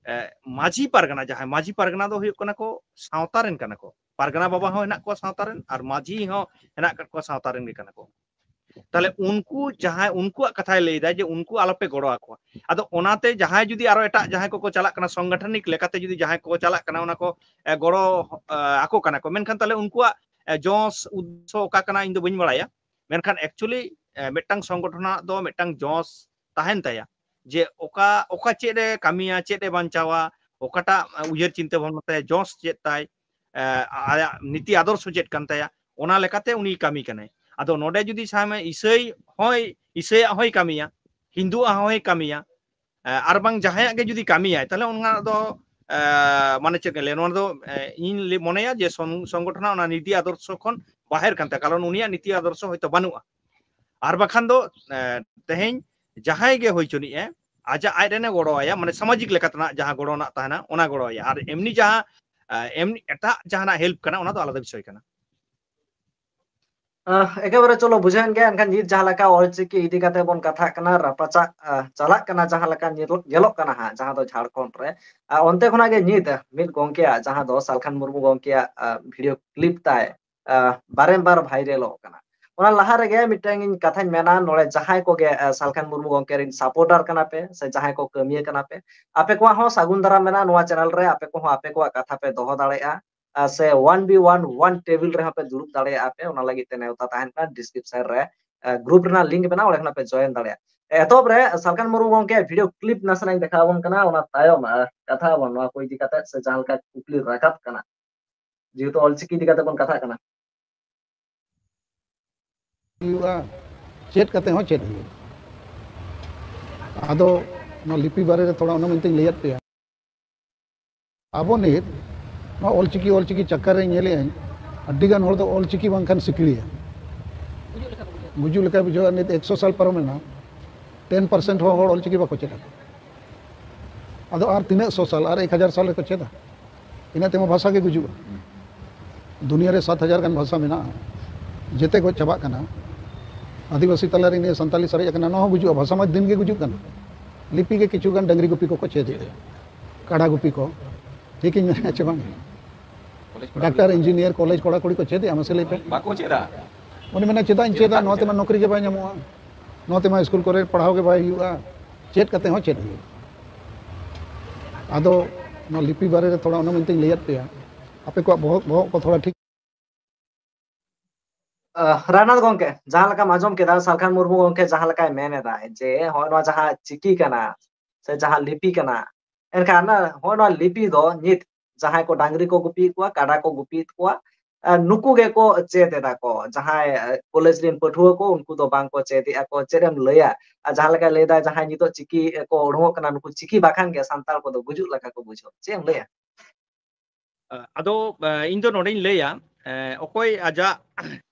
ᱢᱟᱹᱡᱷᱤ ᱯᱟᱨᱜᱟᱱᱟ, ᱡᱟᱦᱟᱸᱭ ᱢᱟᱹᱡᱷᱤ ᱯᱟᱨᱜᱟᱱᱟ ᱫᱚ ᱦᱩᱭᱩᱜ ᱠᱟᱱᱟ ᱠᱚ ᱥᱟᱶᱛᱟ ᱨᱮᱱ ᱠᱟᱱᱟ ᱠᱚ᱾ ᱯᱟᱨᱜᱟᱱᱟ ᱵᱟᱵᱟ ᱦᱚᱸ ᱦᱮᱱᱟᱜ ᱠᱚᱣᱟ ᱥᱟᱶᱛᱟ ᱨᱮᱱ, ᱟᱨ ᱢᱟᱹᱡᱷᱤ ᱦᱚᱸ ᱦᱮᱱᱟᱜ ᱠᱟᱜ ᱠᱚᱣᱟ ᱥᱟᱶᱛᱟ ᱨᱮᱱ ᱜᱮ ᱠᱟᱱᱟ ᱠᱚ᱾ ᱛᱟᱦᱞᱮ ᱩᱱᱠᱩ ᱡᱟᱦᱟᱸᱭ, ᱩᱱᱠᱩᱣᱟᱜ ᱠᱟᱛᱷᱟᱭ ᱞᱟᱹᱭᱫᱟ ᱡᱮ ᱩᱱᱠᱩ ᱟᱞᱚᱯᱮ ᱜᱚᱲᱚ ᱟᱠᱚᱣᱟ᱾ ᱟᱫᱚ ᱚᱱᱟᱛᱮ ᱡᱟᱦᱟᱸᱭ ᱡᱩᱫᱤ ᱟᱨᱚ ᱮᱴᱟᱜ ᱡᱟᱦᱟᱸᱭ ᱠᱚᱠᱚ ᱪᱟᱞᱟᱜ ᱠᱟᱱᱟ, ᱥᱚᱝᱜᱚᱴᱷᱚᱱᱤᱠ ᱞᱮᱠᱟᱛᱮ ᱡᱩᱫᱤ ᱡᱟᱦᱟᱸᱭ ᱠᱚᱠᱚ ᱪᱟᱞᱟᱜ ᱠᱟᱱᱟ, ᱚᱱᱟ ᱠᱚ ᱮ, ᱜᱚᱲᱚ ᱮ, ᱟᱠᱚ ᱠᱟᱱᱟ ᱠᱚ, ᱢᱮᱱᱠᱷᱟᱱ ᱛᱟᱦᱞᱮ ᱩᱱᱠᱩᱣᱟᱜ ᱮ, ᱡᱚᱥ ᱩᱫᱽᱫᱮᱥᱥᱚ ᱚᱠᱟ ᱠᱟᱱᱟ ᱤᱧ ᱫᱚ ᱵᱟᱹᱧ ᱵᱟᱲᱟᱭᱟ᱾ ᱢᱮᱱᱠᱷᱟᱱ ᱮᱠᱪᱩᱭᱮᱞᱤ ᱢᱤᱫᱴᱟᱝ ᱥᱚᱝᱜᱚᱴᱷᱚᱱᱟᱜ ᱫᱚ ᱢᱤᱫᱴᱟᱝ ᱡᱚᱥ ᱛᱟᱦᱮᱱ ᱛᱟᱭᱟ, ᱡᱮ ᱚᱠᱟ, ᱚᱠᱟ ᱪᱮᱫ ᱮ ᱠᱟᱹᱢᱤᱭᱟ, ᱪᱮᱫ ᱮ ᱵᱟᱧᱪᱟᱣᱟ, ᱚᱠᱟᱴᱟᱜ ᱩᱭᱦᱟᱹᱨ ᱪᱤᱱᱛᱟᱹ ᱵᱷᱟᱵᱽᱱᱟ ᱛᱟᱭᱟ, ᱡᱚᱥ ᱪᱮᱫ ᱛᱟᱭ, ᱮ, ᱟᱭᱟᱜ ᱱᱤᱛᱤ ᱟᱫᱚᱨᱥᱚ ᱪᱮᱫ ᱠᱟᱱ ᱛᱟᱭᱟ, ᱚᱱᱟ ᱞᱮᱠᱟᱛᱮ ᱩᱱᱤ ᱠᱟᱹᱢᱤ ᱠᱟᱱᱟᱭ᱾ ᱟᱫᱚ ᱱᱚᱰᱮ ᱡᱩᱫᱤ ᱥᱟᱵ ᱢᱮ ᱤᱥᱟᱹᱭ ᱦᱚᱸᱭ, ᱤᱥᱟᱹᱭᱟᱜ ᱦᱚᱸᱭ ᱠᱟᱹᱢᱤᱭᱟ, ᱦᱤᱱᱫᱩᱣᱟᱜ ᱦᱚᱸᱭ ᱠᱟᱹᱢᱤᱭᱟ, ᱮ, ᱟᱨ ᱵᱟᱝ ᱡᱟᱦᱟᱸᱭᱟᱜ ᱜᱮ ᱡᱩᱫᱤ ᱠᱟᱹᱢᱤᱭᱟᱭ, ᱛᱟᱦᱞᱮ ᱚᱱᱟ ᱫᱚ, ᱮ, ᱢᱟᱱᱮ ᱪᱮᱫ ᱠᱚ ᱞᱟᱹᱭᱟ, ᱱᱚᱣᱟ ᱫᱚ, ᱮ, ᱤᱧ ᱞᱟᱹᱭ, ᱢᱚᱱᱮᱭᱟ ᱡᱮ ᱥᱚᱝ-, ᱥᱚᱝᱜᱚᱴᱷᱚᱱᱟᱜ ᱚᱱᱟ ᱱᱤᱛᱤ ᱟᱫᱚᱨᱥᱚ ᱠᱷᱚᱱ ᱵᱟᱦᱮᱨ ᱠᱟᱱ ᱛᱟᱭᱟ, ᱠᱟᱨᱚᱱ ᱩᱱᱤᱭᱟᱜ ᱱᱤᱛᱤ ᱟᱫᱚᱨᱥᱚ ᱦᱚᱭᱛᱳ ᱵᱟᱹᱱᱩᱜᱼᱟ᱾ ᱟᱨ ᱵᱟᱠᱷᱟᱱ ᱫᱚ, ᱮ, ᱛᱮᱦᱮᱧ ᱡᱟᱦᱟᱸᱭ ᱜᱮ ᱦᱩᱭ ᱪᱚᱱᱤᱡ ᱮ, ᱟᱡᱟᱜ ᱟᱡ ᱨᱮᱱᱮ ᱜᱚᱲᱚ ᱟᱭᱟ, ᱢᱟᱱᱮ ᱥᱟᱢᱟᱡᱤᱠ ᱞᱮᱠᱟᱛᱮᱱᱟᱜ ᱡᱟᱦᱟᱸ ᱜᱚᱲᱚ ᱨᱮᱱᱟᱜ ᱛᱟᱦᱮᱱᱟ, ᱚᱱᱟ ᱜᱚᱲᱚ ᱟᱭᱟ᱾ ᱟᱨ ᱮᱢᱱᱤ ᱡᱟᱦᱟᱸ, ᱮ, ᱮᱢᱱᱤ ᱮᱴᱟᱜ ᱡᱟᱦᱟᱱᱟᱜ ᱦᱮᱞᱯ ᱠᱟᱱᱟ, ᱚᱱᱟ ᱫᱚ ᱟᱞᱟᱫᱟ ᱵᱤᱥᱚᱭ ᱠᱟᱱᱟ᱾ ᱟᱦ, ᱮᱠᱮᱵᱟᱨᱮ ᱪᱚᱞᱚ ᱵᱩᱡᱷᱟᱹᱣᱮᱱ ᱜᱮᱭᱟ᱾ ᱮᱱᱠᱷᱟᱱ ᱱᱤᱛ ᱡᱟᱦᱟᱸ ᱞᱮᱠᱟ ᱚᱞᱪᱤᱠᱤ ᱤᱫᱤ ᱠᱟᱛᱮ ᱵᱚᱱ ᱠᱟᱛᱷᱟᱜ ᱠᱟᱱᱟ, ᱨᱟᱯᱟᱪᱟᱜ, ᱟᱦ, ᱪᱟᱞᱟᱜ ᱠᱟᱱᱟ, ᱡᱟᱦᱟᱸ ᱞᱮᱠᱟ ᱧᱮᱞᱚᱜ, ᱧᱮᱞᱚᱜ ᱠᱟᱱᱟ ᱦᱟᱸᱜ, ᱡᱟᱦᱟᱸ ᱫᱚ ᱡᱷᱟᱲᱠᱷᱚᱸᱰ ᱨᱮ, ᱟᱦ, ᱚᱱᱛᱮ ᱠᱷᱚᱱᱟᱜ ᱜᱮ ᱱᱤᱛ ᱢᱤᱫ ᱜᱚᱢᱠᱮᱭᱟᱜ, ᱡᱟᱦᱟᱸ ᱫᱚ ᱥᱟᱞᱠᱷᱟᱱ ᱢᱩᱨᱢᱩ ᱜᱚᱢᱠᱮᱭᱟᱜ, ᱟᱦ, ᱵᱷᱤᱰᱤᱭᱳ ᱠᱞᱤᱯ ᱛᱟᱭ, ᱟᱦ, ᱵᱟᱨᱮᱢ ᱵᱟᱨ ᱵᱷᱟᱭᱨᱮᱞᱚᱜ ᱠᱟᱱᱟ᱾ ᱚᱱᱟ ᱞᱟᱦᱟ ᱨᱮᱜᱮ ᱢᱤᱫᱴᱟᱝ ᱤᱧ ᱠᱟᱛᱷᱟᱧ ᱢᱮᱱᱟ, ᱱᱚᱰᱮ ᱡᱟᱦᱟᱸᱭ ᱠᱚᱜᱮ, ᱟᱦ, ᱥᱟᱞᱠᱷᱟᱱ ᱢᱩᱨᱢᱩ ᱜᱚᱢᱠᱮ ᱨᱮᱱ ᱥᱟᱯᱳᱨᱴᱟᱨ ᱠᱟᱱᱟ ᱯᱮ ᱥᱮ ᱡᱟᱦᱟᱸᱭ ᱠᱚ ᱠᱟᱹᱢᱤᱭᱟᱹ ᱠᱟᱱᱟ ᱯᱮ, ᱟᱯᱮ ᱠᱚᱣᱟᱜ ᱦᱚᱸ ᱥᱟᱹᱜᱩᱱ ᱫᱟᱨᱟᱢ ᱢᱮᱱᱟᱜᱼᱟ ᱱᱚᱣᱟ ᱪᱮᱱᱮᱞ ᱨᱮ᱾ ᱟᱯᱮ ᱠᱚᱦᱚᱸ ᱟᱯᱮ ᱠᱚᱣᱟᱜ ᱠᱟᱛᱷᱟ ᱯᱮ ᱫᱚᱦᱚ ᱫᱟᱲᱮᱭᱟᱜᱼᱟ᱾ ᱟᱨ ᱥᱮ one by one, one table ᱨᱮᱦᱚᱸ ᱯᱮ ᱫᱩᱲᱩᱵ ᱫᱟᱲᱮᱭᱟᱜᱼᱟ ᱯᱮ, ᱚᱱᱟ ᱞᱟᱹᱜᱤᱫ ᱛᱮ ᱱᱮᱣᱛᱟ ᱛᱟᱦᱮᱱ ᱠᱟᱱᱟ᱾ ᱰᱤᱥᱠᱨᱤᱯᱥᱚᱱ ᱨᱮ, ᱟᱦ, ᱜᱨᱩᱯ ᱨᱮᱱᱟᱜ ᱞᱤᱝᱠ ᱢᱮᱱᱟᱜᱼᱟ, ᱚᱸᱰᱮ ᱠᱷᱚᱱᱟᱜ ᱯᱮ ᱡᱚᱭᱮᱱ ᱫᱟᱲᱮᱭᱟᱜᱼᱟ᱾ ᱮᱛᱚᱦᱚᱵ ᱨᱮ ᱥᱟᱞᱠᱷᱟᱱ ᱢᱩᱨᱢᱩ ᱜᱚᱢᱠᱮ ᱵᱷᱤᱰᱤᱭᱳ ᱠᱞᱤᱯ ᱱᱟᱥᱮᱱᱟᱜ ᱤᱧ ᱫᱮᱠᱷᱟᱣ ᱟᱵᱚᱱ ᱠᱟᱱᱟ, ᱚᱱᱟ ᱛᱟᱭᱚᱢ, ᱟᱦ, ᱠᱟᱛᱷᱟ ᱟᱵᱚᱱ ᱱᱚᱣᱟ ᱠᱚ ᱤᱫᱤ ᱠᱟᱛᱮ ᱥᱮ ᱡᱟᱦᱟᱸ ᱞᱮᱠᱟ ᱠᱩᱠᱞᱤ ᱨᱟᱠᱟᱵ ᱠᱟᱱᱟ, ᱡᱮᱦᱮᱛᱩ ᱚᱞᱪᱤᱠᱤ ᱤᱫᱤ ᱠᱟᱛᱮ ᱵᱚᱱ ᱠᱟᱛᱷᱟᱜ ᱠᱟᱱᱟ᱾ ᱦᱩᱭᱩᱜᱼᱟ, ᱪᱮᱫ ᱠᱟᱛᱮ ᱦᱚᱸ ᱪᱮᱫ ᱦᱩᱭᱩᱜᱼᱟ᱾ ᱟᱫᱚ ᱱᱚᱣᱟ ᱞᱤᱯᱤ ᱵᱟᱨᱮ ᱨᱮ ᱛᱷᱚᱲᱟ ᱚᱱᱟ ᱢᱮᱱᱛᱮᱧ ᱞᱟᱹᱭᱟᱫ ᱯᱮᱭᱟ᱾ ᱟᱵᱚ ᱱᱤᱛ ᱱᱚᱣᱟ ᱚᱞᱪᱤᱠᱤ, ᱚᱞᱪᱤᱠᱤ ᱪᱟᱠᱠᱟᱨ ᱨᱮ ᱧᱮᱞᱮᱜ ᱟᱹᱧ, ᱟᱹᱰᱤᱜᱟᱱ ᱦᱚᱲ ᱫᱚ ᱚᱞᱪᱤᱠᱤ ᱵᱟᱝᱠᱷᱟᱱ ᱥᱤᱠᱲᱤᱭᱟ᱾ ᱜᱩᱡᱩᱜ ᱞᱮᱠᱟ ᱵᱩᱡᱷᱟᱹᱜᱼᱟ᱾ ᱱᱤᱛ ᱮᱠᱥᱚ ᱥᱟᱞ ᱯᱟᱨᱚᱢᱮᱱᱟ, ᱴᱮᱱ ᱯᱟᱨᱥᱮᱱᱴ ᱦᱚᱸ ᱦᱚᱲ ᱚᱞᱪᱤᱠᱤ ᱵᱟᱠᱚ ᱪᱮᱫ ᱟᱠᱚ᱾ ᱟᱫᱚ ᱟᱨ ᱛᱤᱱᱟᱹᱜ ᱥᱚ ᱥᱟᱞ, ᱟᱨ ᱮᱠ ᱦᱟᱡᱟᱨ ᱥᱟᱞ ᱨᱮᱠᱚ ᱪᱮᱫᱟ? ᱤᱱᱟᱹᱜ ᱛᱮᱢᱟ ᱵᱷᱟᱥᱟ ᱜᱮ ᱜᱩᱡᱩᱜᱼᱟ᱾ ᱫᱩᱱᱤᱭᱟᱹ ᱨᱮ ᱥᱟᱛ ᱦᱟᱡᱟᱨ ᱜᱟᱱ ᱵᱷᱟᱥᱟ ᱢᱮᱱᱟᱜᱼᱟ, ᱡᱮᱛᱮ ᱜᱚᱡ ᱪᱟᱵᱟᱜ ᱠᱟᱱᱟ᱾ ᱟᱹᱫᱤᱵᱟᱹᱥᱤ ᱛᱟᱞᱟᱨᱮ ᱱᱤᱭᱟᱹ ᱥᱟᱱᱛᱟᱞᱤ ᱥᱟᱨᱮᱡ ᱟᱠᱟᱱᱟ, ᱱᱚᱣᱟ ᱦᱚᱸ ᱜᱩᱡᱩᱜᱼᱟ᱾ ᱵᱷᱟᱥᱟ ᱢᱟ ᱫᱤᱱ ᱜᱮ ᱜᱩᱡᱩᱜ ᱠᱟᱱᱟ᱾ ᱞᱤᱯᱤ ᱜᱮ ᱠᱤᱪᱷᱩ ᱜᱟᱱ ᱰᱟᱹᱝᱨᱤ ᱜᱩᱯᱤ ᱠᱚᱠᱚ ᱪᱮᱫ ᱮᱫᱟ, ᱠᱟᱰᱟ ᱜᱩᱯᱤ ᱠᱚ᱾ ᱴᱷᱤᱠᱤᱧ ᱢᱮᱱᱮᱫᱼᱟ ᱪᱮ ᱵᱟᱝ? ᱰᱟᱠᱛᱟᱨ, ᱤᱧᱡᱤᱱᱤᱭᱟᱨ, ᱠᱚᱞᱮᱡᱽ ᱠᱚᱲᱟ ᱠᱩᱲᱤ ᱠᱚ ᱪᱮᱫ ᱮᱫᱼᱟ, ᱢᱟᱥᱮ ᱞᱟᱹᱭ ᱯᱮ᱾ ᱵᱟᱠᱚ ᱪᱮᱫᱟ᱾ ᱩᱱᱤ ᱢᱮᱱᱟ, "ᱪᱮᱫᱟᱜ ᱤᱧ ᱪᱮᱫᱟ? ᱱᱚᱣᱟ ᱛᱮᱢᱟ ᱱᱚᱠᱨᱤ ᱜᱮ ᱵᱟᱭ ᱧᱟᱢᱚᱜᱼᱟ, ᱱᱚᱣᱟ ᱛᱮᱢᱟ ᱥᱠᱩᱞ ᱠᱚᱨᱮ ᱯᱟᱲᱦᱟᱣ ᱜᱮ ᱵᱟᱭ ᱦᱩᱭᱩᱜᱼᱟ, ᱪᱮᱫ ᱠᱟᱛᱮ ᱦᱚᱸ ᱪᱮᱫ ᱦᱩᱭᱩᱜᱼᱟ?" ᱟᱫᱚ ᱱᱚᱣᱟ ᱞᱤᱯᱤ ᱵᱟᱨᱮ ᱨᱮ ᱛᱷᱚᱲᱟ ᱚᱱᱟ ᱢᱮᱱᱛᱮᱧ ᱞᱟᱹᱭᱟᱫ ᱯᱮᱭᱟ, ᱟᱯᱮ ᱠᱚᱣᱟᱜ ᱵᱚᱦᱚᱜ, ᱵᱚᱦᱚᱜ ᱠᱚ ᱛᱷᱚᱲᱟ ᱴᱷᱤᱠ᱾ ᱟᱦ, ᱨᱟᱭᱱᱟᱛᱷ ᱜᱚᱝᱠᱮ, ᱡᱟᱦᱟᱸ ᱞᱮᱠᱟᱢ ᱟᱸᱡᱚᱢ ᱠᱮᱫᱟ, ᱥᱟᱞᱠᱷᱟᱱ ᱢᱩᱨᱢᱩ ᱜᱚᱝᱠᱮ ᱡᱟᱦᱟᱸ ᱞᱮᱠᱟᱭ ᱢᱮᱱ ᱮᱫᱟ ᱡᱮ ᱦᱚᱸᱜᱼᱚᱭ ᱱᱚᱣᱟ ᱡᱟᱦᱟᱸ ᱪᱤᱠᱤ ᱠᱟᱱᱟ ᱥᱮ ᱡᱟᱦᱟᱸ ᱞᱤᱯᱤ ᱠᱟᱱᱟ, ᱮᱱᱠᱷᱟᱱ ᱦᱚᱸᱜᱼᱚᱭ ᱱᱚᱣᱟ ᱞᱤᱯᱤ ᱫᱚ ᱱᱤᱛ ᱡᱟᱦᱟᱸᱭ ᱠᱚ ᱰᱟᱝᱨᱤ ᱠᱚ ᱜᱩᱯᱤᱭᱮᱫ ᱠᱚᱣᱟ, ᱠᱟᱰᱟ ᱠᱚ ᱜᱩᱯᱤᱭᱮᱫ ᱠᱚᱣᱟ, ᱟᱨ ᱱᱩᱠᱩ ᱜᱮᱠᱚ ᱪᱮᱫ ᱮᱫᱟ ᱠᱚ᱾ ᱡᱟᱦᱟᱸᱭ, ᱟᱦ, ᱠᱚᱞᱮᱡᱽ ᱨᱮᱱ ᱯᱟᱹᱴᱷᱩᱣᱟᱹ ᱠᱚ, ᱩᱱᱠᱩ ᱫᱚ ᱵᱟᱝ ᱠᱚ ᱪᱮᱫ ᱮᱫᱼᱟ ᱠᱚ᱾ ᱪᱮᱫ ᱮᱢ ᱞᱟᱹᱭᱟ? ᱟᱨ ᱡᱟᱦᱟᱸ ᱞᱮᱠᱟᱭ ᱞᱟᱹᱭ ᱮᱫᱟ, ᱡᱟᱦᱟᱸᱭ ᱱᱤᱛᱚᱜ ᱪᱤᱠᱤ ᱠᱚ ᱩᱰᱩᱝᱚᱜ ᱠᱟᱱᱟ, ᱱᱩᱠᱩ ᱪᱤᱠᱤ ᱵᱟᱠᱷᱟᱱ ᱜᱮ ᱥᱟᱱᱛᱟᱲ ᱠᱚᱫᱚ ᱜᱩᱡᱩᱜ ᱞᱮᱠᱟ ᱠᱚ ᱵᱩᱡᱷᱟᱹᱣ᱾ ᱪᱮᱫ ᱮᱢ ᱞᱟᱹᱭᱟ? ᱟᱫᱚ, ᱮ, ᱤᱧ ᱫᱚ ᱱᱚᱰᱮᱧ ᱞᱟᱹᱭᱟ, ᱮ, ᱚᱠᱚᱭ ᱟᱡᱟᱜ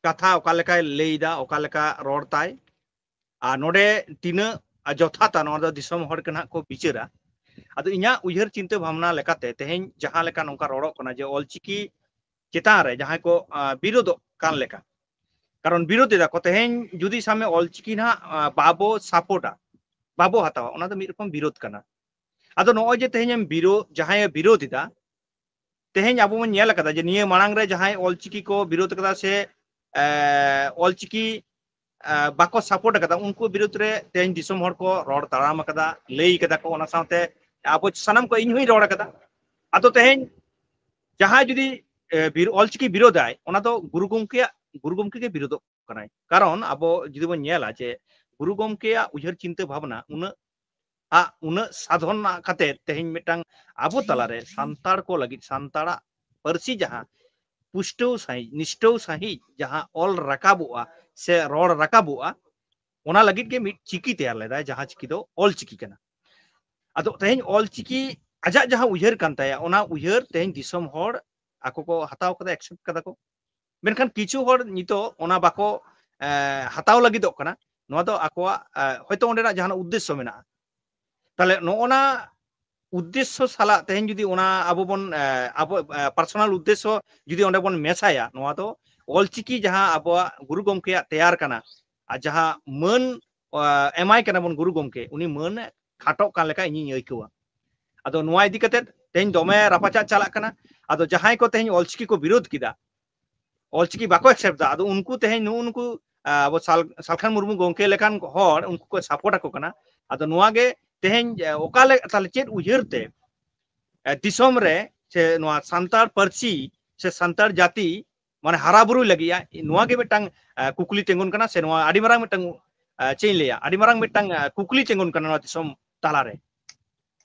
ᱠᱟᱛᱷᱟ ᱚᱠᱟ ᱞᱮᱠᱟᱭ ᱞᱟᱹᱭ ᱮᱫᱟ, ᱚᱠᱟ ᱞᱮᱠᱟ ᱨᱚᱲ ᱛᱟᱭ, ᱟᱨ ᱱᱚᱰᱮ ᱛᱤᱱᱟᱹᱜ ᱡᱚᱛᱷᱟᱛᱟ, ᱱᱚᱣᱟ ᱫᱚ ᱫᱤᱥᱚᱢ ᱦᱚᱲ ᱜᱮ ᱱᱟᱦᱟᱜ ᱠᱚ ᱵᱤᱪᱟᱹᱨᱟ᱾ ᱟᱫᱚ ᱤᱧᱟᱹᱜ ᱩᱭᱦᱟᱹᱨ ᱪᱤᱱᱛᱟᱹ ᱵᱷᱟᱵᱽᱱᱟ ᱞᱮᱠᱟᱛᱮ ᱛᱮᱦᱮᱧ ᱡᱟᱦᱟᱸ ᱞᱮᱠᱟ ᱱᱚᱝᱠᱟ ᱨᱚᱲᱚᱜ ᱠᱟᱱᱟ ᱡᱮ ᱚᱞᱪᱤᱠᱤ ᱪᱮᱛᱟᱱ ᱨᱮ ᱡᱟᱦᱟᱸᱭ ᱠᱚ, ᱟ, ᱵᱤᱨᱳᱫᱚᱜ ᱠᱟᱱ ᱞᱮᱠᱟ, ᱠᱟᱨᱚᱱ ᱵᱤᱨᱳᱫ ᱮᱫᱟ ᱠᱚ ᱛᱮᱦᱮᱧ, ᱡᱩᱫᱤ ᱥᱟᱵ ᱢᱮ ᱚᱞᱪᱤᱠᱤ ᱱᱟᱦᱟᱜ, ᱟ, ᱵᱟᱵᱚ ᱥᱟᱯᱳᱨᱴᱟ, ᱵᱟᱵᱚ ᱦᱟᱛᱟᱣᱟ, ᱚᱱᱟ ᱫᱚ ᱢᱤᱫ ᱨᱚᱠᱚᱢ ᱵᱤᱨᱳᱫ ᱠᱟᱱᱟ᱾ ᱟᱫᱚ ᱱᱚᱜᱼᱚᱭ ᱡᱮ ᱛᱮᱦᱮᱧ ᱮᱢ ᱵᱤᱨᱳᱫ, ᱡᱟᱦᱟᱸᱭᱮ ᱵᱤᱨᱳᱫ ᱮᱫᱟ, ᱛᱮᱦᱮᱧ ᱟᱵᱚ ᱵᱚᱱ ᱧᱮᱞ ᱟᱠᱟᱫᱟ ᱡᱮ ᱱᱤᱭᱟᱹ ᱢᱟᱲᱟᱝ ᱨᱮ ᱡᱟᱦᱟᱸᱭ ᱚᱞᱪᱤᱠᱤ ᱠᱚ ᱵᱤᱨᱳᱫ ᱟᱠᱟᱫᱟ ᱥᱮ, ᱮ, ᱚᱞᱪᱤᱠᱤ, ᱮ, ᱵᱟᱠᱚ ᱥᱟᱯᱳᱨᱴ ᱟᱠᱟᱫᱟ, ᱩᱱᱠᱩ ᱵᱤᱨᱩᱫᱽ ᱨᱮ ᱛᱮᱦᱮᱧ ᱫᱤᱥᱚᱢ ᱦᱚᱲ ᱠᱚ ᱨᱚᱲ ᱛᱟᱲᱟᱢ ᱟᱠᱟᱫᱟ, ᱞᱟᱹᱭ ᱟᱠᱟᱫᱟ ᱠᱚ᱾ ᱚᱱᱟ ᱥᱟᱶᱛᱮ ᱟᱵᱚ ᱥᱟᱱᱟᱢ ᱠᱚ, ᱤᱧ ᱦᱚᱸᱧ ᱨᱚᱲ ᱟᱠᱟᱫᱟ᱾ ᱟᱫᱚ ᱛᱮᱦᱮᱧ ᱡᱟᱦᱟᱸᱭ ᱡᱩᱫᱤ, ᱮ, ᱵᱤᱨ-, ᱚᱞᱪᱤᱠᱤ ᱵᱤᱨᱳᱫᱟᱭ, ᱚᱱᱟ ᱫᱚ ᱜᱩᱨᱩ ᱜᱚᱢᱠᱮᱭᱟᱜ, ᱜᱩᱨᱩ ᱜᱚᱢᱠᱮ ᱜᱮ ᱵᱤᱨᱳᱫᱚᱜ ᱠᱟᱱᱟᱭ᱾ ᱠᱟᱨᱚᱱ ᱟᱵᱚ ᱡᱩᱫᱤ ᱵᱚᱱ ᱧᱮᱞᱟ ᱡᱮ ᱜᱩᱨᱩ ᱜᱚᱢᱠᱮᱭᱟᱜ ᱩᱭᱦᱟᱹᱨ ᱪᱤᱱᱛᱟᱹ ᱵᱷᱟᱵᱽᱱᱟ ᱩᱱᱟᱹᱜ ᱟᱜ, ᱩᱱᱟᱹᱜ ᱥᱟᱫᱷᱚᱱᱟ ᱠᱟᱛᱮ ᱛᱮᱦᱮᱧ ᱢᱤᱫᱴᱟᱝ ᱟᱵᱚ ᱛᱟᱞᱟᱨᱮ ᱥᱟᱱᱛᱟᱲ ᱠᱚ ᱞᱟᱹᱜᱤᱫ, ᱥᱟᱱᱛᱟᱲᱟᱜ ᱯᱟᱹᱨᱥᱤ ᱡᱟᱦᱟᱸ ᱯᱩᱥᱴᱟᱹᱣ ᱥᱟᱺᱦᱤᱡ, ᱱᱤᱥᱴᱟᱹᱣ ᱥᱟᱺᱦᱤᱡ ᱡᱟᱦᱟᱸ ᱚᱞ ᱨᱟᱠᱟᱵᱚᱜᱼᱟ ᱥᱮ ᱨᱚᱲ ᱨᱟᱠᱟᱵᱚᱜᱼᱟ, ᱚᱱᱟ ᱞᱟᱹᱜᱤᱫ ᱜᱮ ᱢᱤᱫ ᱪᱤᱠᱤ ᱛᱮᱭᱟᱨ ᱞᱮᱫᱟᱭ, ᱡᱟᱦᱟᱸ ᱪᱤᱠᱤ ᱫᱚ ᱚᱞ ᱪᱤᱠᱤ ᱠᱟᱱᱟ᱾ ᱟᱫᱚ ᱛᱮᱦᱮᱧ ᱚᱞ ᱪᱤᱠᱤ ᱟᱡᱟᱜ ᱡᱟᱦᱟᱸ ᱩᱭᱦᱟᱹᱨ ᱠᱟᱱ ᱛᱟᱭᱟ, ᱚᱱᱟ ᱩᱭᱦᱟᱹᱨ ᱛᱮᱦᱮᱧ ᱫᱤᱥᱚᱢ ᱦᱚᱲ ᱟᱠᱚ ᱠᱚ ᱦᱟᱛᱟᱣ ᱠᱟᱫᱟ, ᱮᱠᱥᱮᱯᱴ ᱠᱟᱫᱟ ᱠᱚ᱾ ᱢᱮᱱᱠᱷᱟᱱ ᱠᱤᱪᱷᱩ ᱦᱚᱲ ᱱᱤᱛᱚᱜ ᱚᱱᱟ ᱵᱟᱠᱚ, ᱮ, ᱦᱟᱛᱟᱣ ᱞᱟᱹᱜᱤᱫᱚᱜ ᱠᱟᱱᱟ᱾ ᱱᱚᱣᱟ ᱫᱚ ᱟᱠᱚᱣᱟᱜ ᱦᱚᱭᱛᱳ ᱚᱸᱰᱮᱱᱟᱜ ᱡᱟᱦᱟᱱᱟᱜ ᱩᱫᱽᱫᱮᱥᱥᱚ ᱢᱮᱱᱟᱜᱼᱟ᱾ ᱛᱟᱦᱞᱮ ᱱᱚᱜᱼᱚ ᱱᱟ ᱩᱫᱽᱫᱮᱥᱥᱚ ᱥᱟᱞᱟᱜ ᱛᱮᱦᱮᱧ ᱡᱩᱫᱤ ᱚᱱᱟ ᱟᱵᱚ ᱵᱚᱱ ᱟᱵᱚ ᱯᱟᱨᱥᱚᱱᱟᱞ ᱩᱫᱽᱫᱮᱥᱥᱚ ᱡᱩᱫᱤ ᱚᱸᱰᱮ ᱵᱚᱱ ᱢᱮᱥᱟᱭᱟ, ᱱᱚᱣᱟ ᱫᱚ ᱚᱞᱪᱤᱠᱤ ᱡᱟᱦᱟᱸ ᱟᱵᱚᱣᱟᱜ ᱜᱩᱨᱩ ᱜᱚᱢᱠᱮᱭᱟᱜ ᱛᱮᱭᱟᱨ ᱠᱟᱱᱟ ᱟᱨ ᱡᱟᱦᱟᱸ ᱢᱟᱹᱱ ᱮᱢᱟᱭ ᱠᱟᱱᱟ ᱵᱚᱱ ᱜᱩᱨᱩ ᱜᱚᱢᱠᱮ, ᱩᱱᱤ ᱢᱟᱹᱱ ᱠᱷᱟᱴᱚᱜ ᱠᱟᱱ ᱞᱮᱠᱟ ᱤᱧᱤᱧ ᱟᱹᱭᱠᱟᱹᱣᱟ᱾ ᱟᱫᱚ ᱱᱚᱣᱟ ᱤᱫᱤ ᱠᱟᱛᱮ ᱛᱮᱦᱮᱧ ᱫᱚᱢᱮ ᱨᱟᱯᱟᱪᱟᱜ ᱪᱟᱞᱟᱜ ᱠᱟᱱᱟ᱾ ᱟᱫᱚ ᱡᱟᱦᱟᱸᱭ ᱠᱚ ᱛᱮᱦᱮᱧ ᱚᱞᱪᱤᱠᱤ ᱠᱚ ᱵᱤᱨᱳᱫᱷ ᱠᱮᱫᱟ, ᱚᱞᱪᱤᱠᱤ ᱵᱟᱠᱚ ᱮᱠᱥᱮᱯᱴ ᱫᱟ, ᱟᱫᱚ ᱩᱱᱠᱩ ᱛᱮᱦᱮᱧ ᱱᱩᱜᱼᱩ ᱱᱩᱠᱩ ᱟᱵᱚ ᱥᱟᱞ-, ᱥᱟᱞᱠᱷᱟᱱ ᱢᱩᱨᱢᱩ ᱜᱚᱢᱠᱮ ᱞᱮᱠᱟᱱ ᱦᱚᱲ ᱩᱱᱠᱩ ᱠᱚ ᱥᱟᱯᱳᱨᱴ ᱟᱠᱚ ᱠᱟᱱᱟ᱾ ᱟᱫᱚ ᱱᱚᱣᱟ ᱜᱮ ᱛᱮᱦᱮᱧ ᱚᱠᱟ ᱞᱮ-, ᱛᱟᱦᱞᱮ ᱪᱮᱫ ᱩᱭᱦᱟᱹᱨ ᱛᱮ ᱫᱤᱥᱚᱢ ᱨᱮ ᱥᱮ ᱱᱚᱣᱟ ᱥᱟᱱᱛᱟᱲ ᱯᱟᱹᱨᱥᱤ ᱥᱮ ᱥᱟᱱᱛᱟᱲ ᱡᱟᱹᱛᱤ ᱢᱟᱱᱮ ᱦᱟᱨᱟ ᱵᱩᱨᱩᱭ ᱞᱟᱹᱜᱤᱫ ᱱᱚᱣᱟ ᱜᱮ ᱢᱤᱫᱴᱟᱝ ᱠᱩᱠᱞᱤ ᱛᱤᱸᱜᱩᱱ ᱠᱟᱱᱟ, ᱥᱮ ᱱᱚᱣᱟ ᱟᱹᱰᱤ ᱢᱟᱨᱟᱝ ᱢᱤᱫᱴᱟᱝ ᱪᱮᱫ ᱤᱧ ᱞᱟᱹᱭᱟ, ᱟᱹᱰᱤ ᱢᱟᱨᱟᱝ ᱢᱤᱫᱴᱟᱝ ᱠᱩᱠᱞᱤ ᱛᱤᱸᱜᱩᱱ ᱠᱟᱱᱟ ᱱᱚᱣᱟ ᱫᱤᱥᱚᱢ ᱛᱟᱞᱟᱨᱮ᱾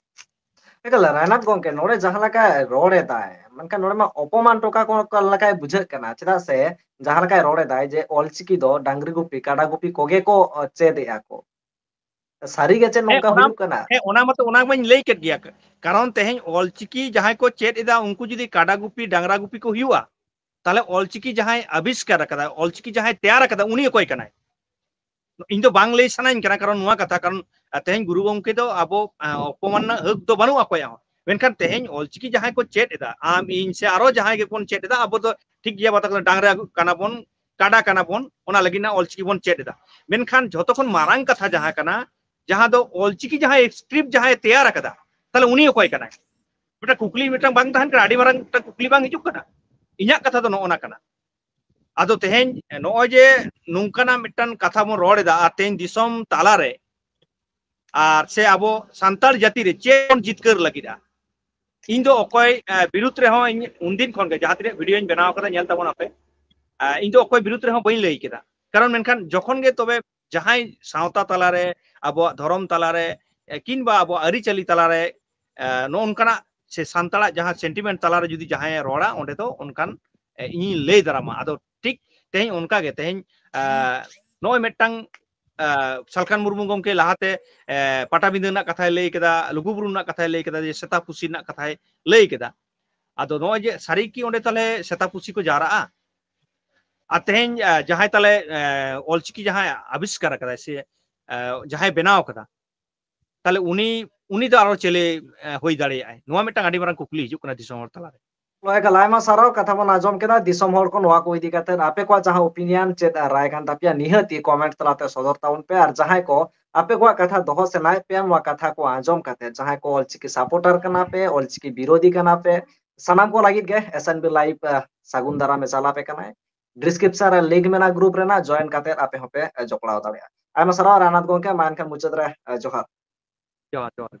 ᱮᱠᱟᱞ ᱨᱟᱭᱱᱟᱛᱷ ᱜᱚᱝᱠᱮ, ᱱᱚᱰᱮ ᱡᱟᱦᱟᱸ ᱞᱮᱠᱟᱭ ᱨᱚᱲ ᱮᱫᱟᱭ, ᱢᱮᱱᱠᱷᱟᱱ ᱱᱚᱰᱮ ᱢᱟ ᱚᱯᱚᱢᱟᱱ ᱴᱚᱠᱟ ᱠᱚ ᱞᱮᱠᱟᱭ ᱵᱩᱡᱷᱟᱹᱜ ᱠᱟᱱᱟ᱾ ᱪᱮᱫᱟᱜ ᱥᱮ ᱡᱟᱦᱟᱸ ᱞᱮᱠᱟᱭ ᱨᱚᱲ ᱮᱫᱟᱭ ᱡᱮ ᱚᱞᱪᱤᱠᱤ ᱫᱚ ᱰᱟᱝᱨᱤ ᱜᱩᱯᱤ ᱠᱟᱰᱟ ᱜᱩᱯᱤ ᱠᱚᱜᱮ ᱠᱚ ᱪᱮᱫ ᱮᱫᱼᱟ ᱠᱚ᱾ ᱥᱟᱹᱨᱤ ᱜᱮ ᱪᱮᱫ ᱱᱚᱝᱠᱟ ᱦᱩᱭᱩᱜ ᱠᱟᱱᱟ? ᱦᱮᱸ, ᱚᱱᱟ ᱢᱟᱛᱚ, ᱚᱱᱟ ᱢᱟᱧ ᱞᱟᱹᱭ ᱠᱮᱫ ᱜᱮᱭᱟ᱾ ᱠᱟᱨᱚᱱ ᱛᱮᱦᱮᱧ ᱚᱞᱪᱤᱠᱤ ᱡᱟᱦᱟᱸᱭ ᱠᱚ ᱪᱮᱫ ᱮᱫᱟ, ᱩᱱᱠᱩ ᱡᱩᱫᱤ ᱠᱟᱰᱟ ᱜᱩᱯᱤ ᱰᱟᱝᱨᱟ ᱜᱩᱯᱤ ᱠᱚ ᱦᱩᱭᱩᱜᱼᱟ, ᱛᱟᱦᱞᱮ ᱚᱞᱪᱤᱠᱤ ᱡᱟᱦᱟᱸᱭ ᱟᱵᱤᱥᱠᱟᱨ ᱟᱠᱟᱫᱟ, ᱚᱞᱪᱤᱠᱤ ᱡᱟᱦᱟᱸᱭ ᱛᱮᱭᱟᱨ ᱟᱠᱟᱫᱟ, ᱩᱱᱤ ᱚᱠᱚᱭ ᱠᱟᱱᱟᱭ? ᱤᱧ ᱫᱚ ᱵᱟᱝ ᱞᱟᱹᱭ ᱥᱟᱱᱟᱧ ᱠᱟᱱᱟ, ᱠᱟᱨᱚᱱ ᱱᱚᱣᱟ ᱠᱟᱛᱷᱟ, ᱠᱟᱨᱚᱱ ᱛᱮᱦᱮᱧ ᱜᱩᱨᱩ ᱜᱚᱢᱠᱮ ᱫᱚ ᱟᱵᱚ ᱚᱯᱚᱢᱟᱱ ᱨᱮᱱᱟᱜ ᱦᱟᱹᱠ ᱫᱚ ᱵᱟᱹᱱᱩᱜᱼᱟ ᱚᱠᱚᱭᱟᱜ ᱦᱚᱸ᱾ ᱢᱮᱱᱠᱷᱟᱱ ᱛᱮᱦᱮᱧ ᱚᱞᱪᱤᱠᱤ ᱡᱟᱦᱟᱸᱭ ᱠᱚ ᱪᱮᱫ ᱮᱫᱟ, ᱟᱢ, ᱤᱧ ᱥᱮ ᱟᱨᱚ ᱡᱟᱦᱟᱸᱭ ᱜᱮᱵᱚᱱ ᱪᱮᱫ ᱮᱫᱟ, ᱟᱵᱚ ᱫᱚ ᱴᱷᱤᱠ ᱜᱮᱭᱟ, ᱵᱟᱛᱟ ᱰᱟᱝᱨᱟ ᱠᱟᱱᱟ ᱵᱚᱱ, ᱠᱟᱰᱟ ᱠᱟᱱᱟ ᱵᱚᱱ, ᱚᱱᱟ ᱞᱟᱹᱜᱤᱫ ᱚᱞᱪᱤᱠᱤ ᱵᱚᱱ ᱪᱮᱫ ᱮᱫᱟ᱾ ᱢᱮᱱᱠᱷᱟᱱ ᱡᱷᱚᱛᱚ ᱠᱷᱚᱱ ᱢᱟᱨᱟᱝ ᱠᱟᱛᱷᱟ ᱡᱟᱦᱟᱸ ᱠᱟᱱᱟ, ᱡᱟᱦᱟᱸ ᱫᱚ ᱚᱞᱪᱤᱠᱤ ᱡᱟᱦᱟᱸᱭ ᱥᱠᱨᱤᱯᱴ ᱡᱟᱦᱟᱸᱭ ᱛᱮᱭᱟᱨ ᱟᱠᱟᱫᱟ, ᱛᱟᱦᱞᱮ ᱩᱱᱤ ᱚᱠᱚᱭ ᱠᱟᱱᱟᱭ? ᱢᱤᱫᱴᱟᱝ ᱠᱩᱠᱞᱤ ᱢᱤᱫᱴᱟᱝ ᱵᱟᱝ ᱛᱟᱦᱮᱱ ᱠᱟᱱᱟ, ᱟᱹᱰᱤ ᱢᱟᱨᱟᱝ ᱢᱤᱫᱴᱟᱝ ᱠᱩᱠᱞᱤ ᱵᱟᱝ ᱦᱤᱡᱩᱜ ᱠᱟᱱᱟ? ᱤᱧᱟᱹᱜ ᱠᱟᱛᱷᱟ ᱫᱚ ᱱᱚᱜᱼᱚ ᱱᱟ ᱠᱟᱱᱟ᱾ ᱟᱫᱚ ᱛᱮᱦᱮᱧ ᱱᱚᱜᱼᱚᱭ ᱡᱮ ᱱᱚᱝᱠᱟᱱᱟᱜ ᱢᱤᱫᱴᱟᱝ ᱠᱟᱛᱷᱟ ᱵᱚᱱ ᱨᱚᱲ ᱮᱫᱟ, ᱟᱨ ᱛᱮᱦᱮᱧ ᱫᱤᱥᱚᱢ ᱛᱟᱞᱟᱨᱮ ᱟᱨ ᱥᱮ ᱟᱵᱚ ᱥᱟᱱᱛᱟᱲ ᱡᱟᱹᱛᱤ ᱨᱮ ᱪᱮᱫ ᱵᱚᱱ ᱡᱤᱛᱠᱟᱹᱨ ᱞᱟᱹᱜᱤᱫᱼᱟ? ᱤᱧ ᱫᱚ ᱚᱠᱚᱭ ᱵᱤᱨᱩᱫᱽ ᱨᱮᱦᱚᱸ, ᱤᱧ ᱩᱱᱫᱤᱱ ᱠᱷᱚᱱ ᱜᱮ ᱡᱟᱦᱟᱸ ᱛᱤᱱᱟᱹᱜ ᱵᱷᱤᱰᱤᱭᱳᱧ ᱵᱮᱱᱟᱣ ᱠᱟᱫᱟ, ᱧᱮᱞ ᱛᱟᱵᱚᱱ ᱟᱯᱮ, ᱤᱧ ᱫᱚ ᱚᱠᱚᱭ ᱵᱤᱨᱩᱫᱽ ᱨᱮᱦᱚᱸ ᱵᱟᱹᱧ ᱞᱟᱹᱭ ᱠᱮᱫᱟ᱾ ᱠᱟᱨᱚᱱ ᱢᱮᱱᱠᱷᱟᱱ ᱡᱚᱠᱷᱚᱱ ᱜᱮ ᱛᱚᱵᱮ ᱡᱟᱦᱟᱸᱭ ᱥᱟᱶᱛᱟ ᱛᱟᱞᱟᱨᱮ, ᱟᱵᱚᱣᱟᱜ ᱫᱷᱚᱨᱚᱢ ᱛᱟᱞᱟᱨᱮ, ᱠᱤᱝᱵᱟ ᱟᱵᱚᱣᱟᱜ ᱟᱹᱨᱤᱪᱟᱹᱞᱤ ᱛᱟᱞᱟᱨᱮ ᱱᱚᱜᱼᱚ ᱱᱚᱝᱠᱟᱱᱟᱜ ᱥᱮ ᱥᱟᱱᱛᱟᱲᱟᱜ ᱡᱟᱦᱟᱸ ᱥᱮᱱᱴᱤᱢᱮᱱᱴ ᱛᱟᱞᱟᱨᱮ ᱡᱩᱫᱤ ᱡᱟᱦᱟᱸᱭᱮ ᱨᱚᱲᱟ, ᱚᱸᱰᱮ ᱫᱚ ᱚᱱᱠᱟᱱ ᱤᱧᱤᱧ ᱞᱟᱹᱭ ᱫᱟᱨᱟᱢᱟ᱾ ᱟᱫᱚ ᱴᱷᱤᱠ ᱛᱮᱦᱮᱧ ᱚᱱᱠᱟ ᱜᱮ ᱛᱮᱦᱮᱧ ᱱᱚᱜᱼᱚᱭ ᱢᱤᱫᱴᱟᱝ ᱥᱟᱞᱠᱷᱟᱱ ᱢᱩᱨᱢᱩ ᱜᱚᱢᱠᱮ ᱞᱟᱦᱟᱛᱮ ᱯᱟᱴᱟᱵᱤᱸᱫᱟᱹ ᱨᱮᱱᱟᱜ ᱠᱟᱛᱷᱟᱭ ᱞᱟᱹᱭ ᱠᱮᱫᱟ, ᱞᱩᱜᱩᱵᱩᱨᱩ ᱨᱮᱱᱟᱜ ᱠᱟᱛᱷᱟᱭ ᱞᱟᱹᱭ ᱠᱮᱫᱟ, ᱡᱮ ᱥᱮᱛᱟ ᱯᱩᱥᱤ ᱨᱮᱱᱟᱜ ᱠᱟᱛᱷᱟᱭ ᱞᱟᱹᱭ ᱠᱮᱫᱟ᱾ ᱟᱫᱚ ᱱᱚᱜᱼᱚᱭ ᱡᱮ ᱥᱟᱹᱨᱤ ᱠᱤ ᱚᱸᱰᱮ ᱛᱟᱦᱞᱮ ᱥᱮᱛᱟ ᱯᱩᱥᱤ ᱠᱚ ᱡᱟᱣᱨᱟᱜᱼᱟ? ᱟᱨ ᱛᱮᱦᱮᱧ ᱡᱟᱦᱟᱸᱭ ᱛᱟᱞᱮ ᱚᱞᱪᱤᱠᱤ ᱡᱟᱦᱟᱸᱭ ᱟᱵᱤᱥᱠᱟᱨ ᱟᱠᱟᱫᱟᱭ ᱥᱮ ᱡᱟᱦᱟᱸᱭ ᱵᱮᱱᱟᱣ ᱟᱠᱟᱫᱟ, ᱛᱟᱦᱞᱮ ᱩᱱᱤ ᱩᱱᱤ ᱫᱚ ᱟᱨᱚ ᱪᱮᱞᱮ ᱦᱩᱭ ᱫᱟᱲᱮᱭᱟᱜᱼᱟᱭ? ᱱᱚᱣᱟ ᱢᱤᱫᱴᱟᱝ ᱟᱹᱰᱤ ᱢᱟᱨᱟᱝ ᱠᱩᱠᱞᱤ ᱦᱤᱡᱩᱜ ᱠᱟᱱᱟ ᱫᱤᱥᱚᱢ ᱦᱚᱲ ᱛᱟᱞᱟᱨᱮ᱾ ᱞᱚᱭ ᱜᱟᱞ, ᱟᱭᱢᱟ ᱥᱟᱨᱦᱟᱣ᱾ ᱠᱟᱛᱷᱟ ᱵᱚᱱ ᱟᱸᱡᱚᱢ ᱠᱮᱫᱟ᱾ ᱫᱤᱥᱚᱢ ᱦᱚᱲ ᱠᱚ ᱱᱚᱣᱟ ᱠᱚ ᱤᱫᱤ ᱠᱟᱛᱮ ᱟᱯᱮ ᱠᱚᱣᱟᱜ ᱡᱟᱦᱟᱸ opinion, ᱪᱮᱫ ᱨᱟᱭ ᱠᱟᱱ ᱛᱟᱯᱮᱭᱟ, ᱱᱤᱦᱟᱹᱛ ᱜᱮ comment ᱛᱟᱞᱟᱛᱮ ᱥᱚᱫᱚᱨ ᱛᱟᱵᱚᱱ ᱯᱮ᱾ ᱟᱨ ᱡᱟᱦᱟᱸᱭ ᱠᱚ ᱟᱯᱮ ᱠᱚᱣᱟᱜ ᱠᱟᱛᱷᱟ ᱫᱚᱦᱚ ᱥᱟᱱᱟᱭᱮᱫ ᱯᱮᱭᱟ, ᱱᱚᱣᱟ ᱠᱟᱛᱷᱟ ᱠᱚ ᱟᱸᱡᱚᱢ ᱠᱟᱛᱮ, ᱡᱟᱦᱟᱸᱭ ᱠᱚ ᱚᱞᱪᱤᱠᱤ supporter ᱠᱟᱱᱟ ᱯᱮ, ᱚᱞᱪᱤᱠᱤ ᱵᱤᱨᱳᱫᱷᱤ ᱠᱟᱱᱟ ᱯᱮ, ᱥᱟᱱᱟᱢ ᱠᱚ ᱞᱟᱹᱜᱤᱫ ᱜᱮ S N B Live ᱥᱟᱹᱜᱩᱱ ᱫᱟᱨᱟᱢ ᱮ ᱪᱟᱞ ᱟᱯᱮ ᱠᱟᱱᱟᱭ᱾ Description ᱨᱮ link ᱢᱮᱱᱟᱜᱼᱟ group ᱨᱮᱱᱟᱜ, join ᱠᱟᱛᱮ ᱟᱯᱮ ᱦᱚᱸᱯᱮ ᱡᱚᱯᱲᱟᱣ ᱫᱟᱲᱮᱭᱟᱜᱼᱟ᱾ ᱟᱭᱢᱟ ᱥᱟᱨᱦᱟᱣ ᱨᱟᱭᱱᱟᱛᱷ ᱜᱚᱢᱠᱮ᱾ ᱢᱟ ᱮᱱᱠᱷᱟᱱ ᱢᱩᱪᱟᱹᱫ ᱨᱮ ᱡᱚᱦᱟᱨ᱾ ᱡᱚᱦᱟᱨ, ᱡᱚᱦᱟᱨ᱾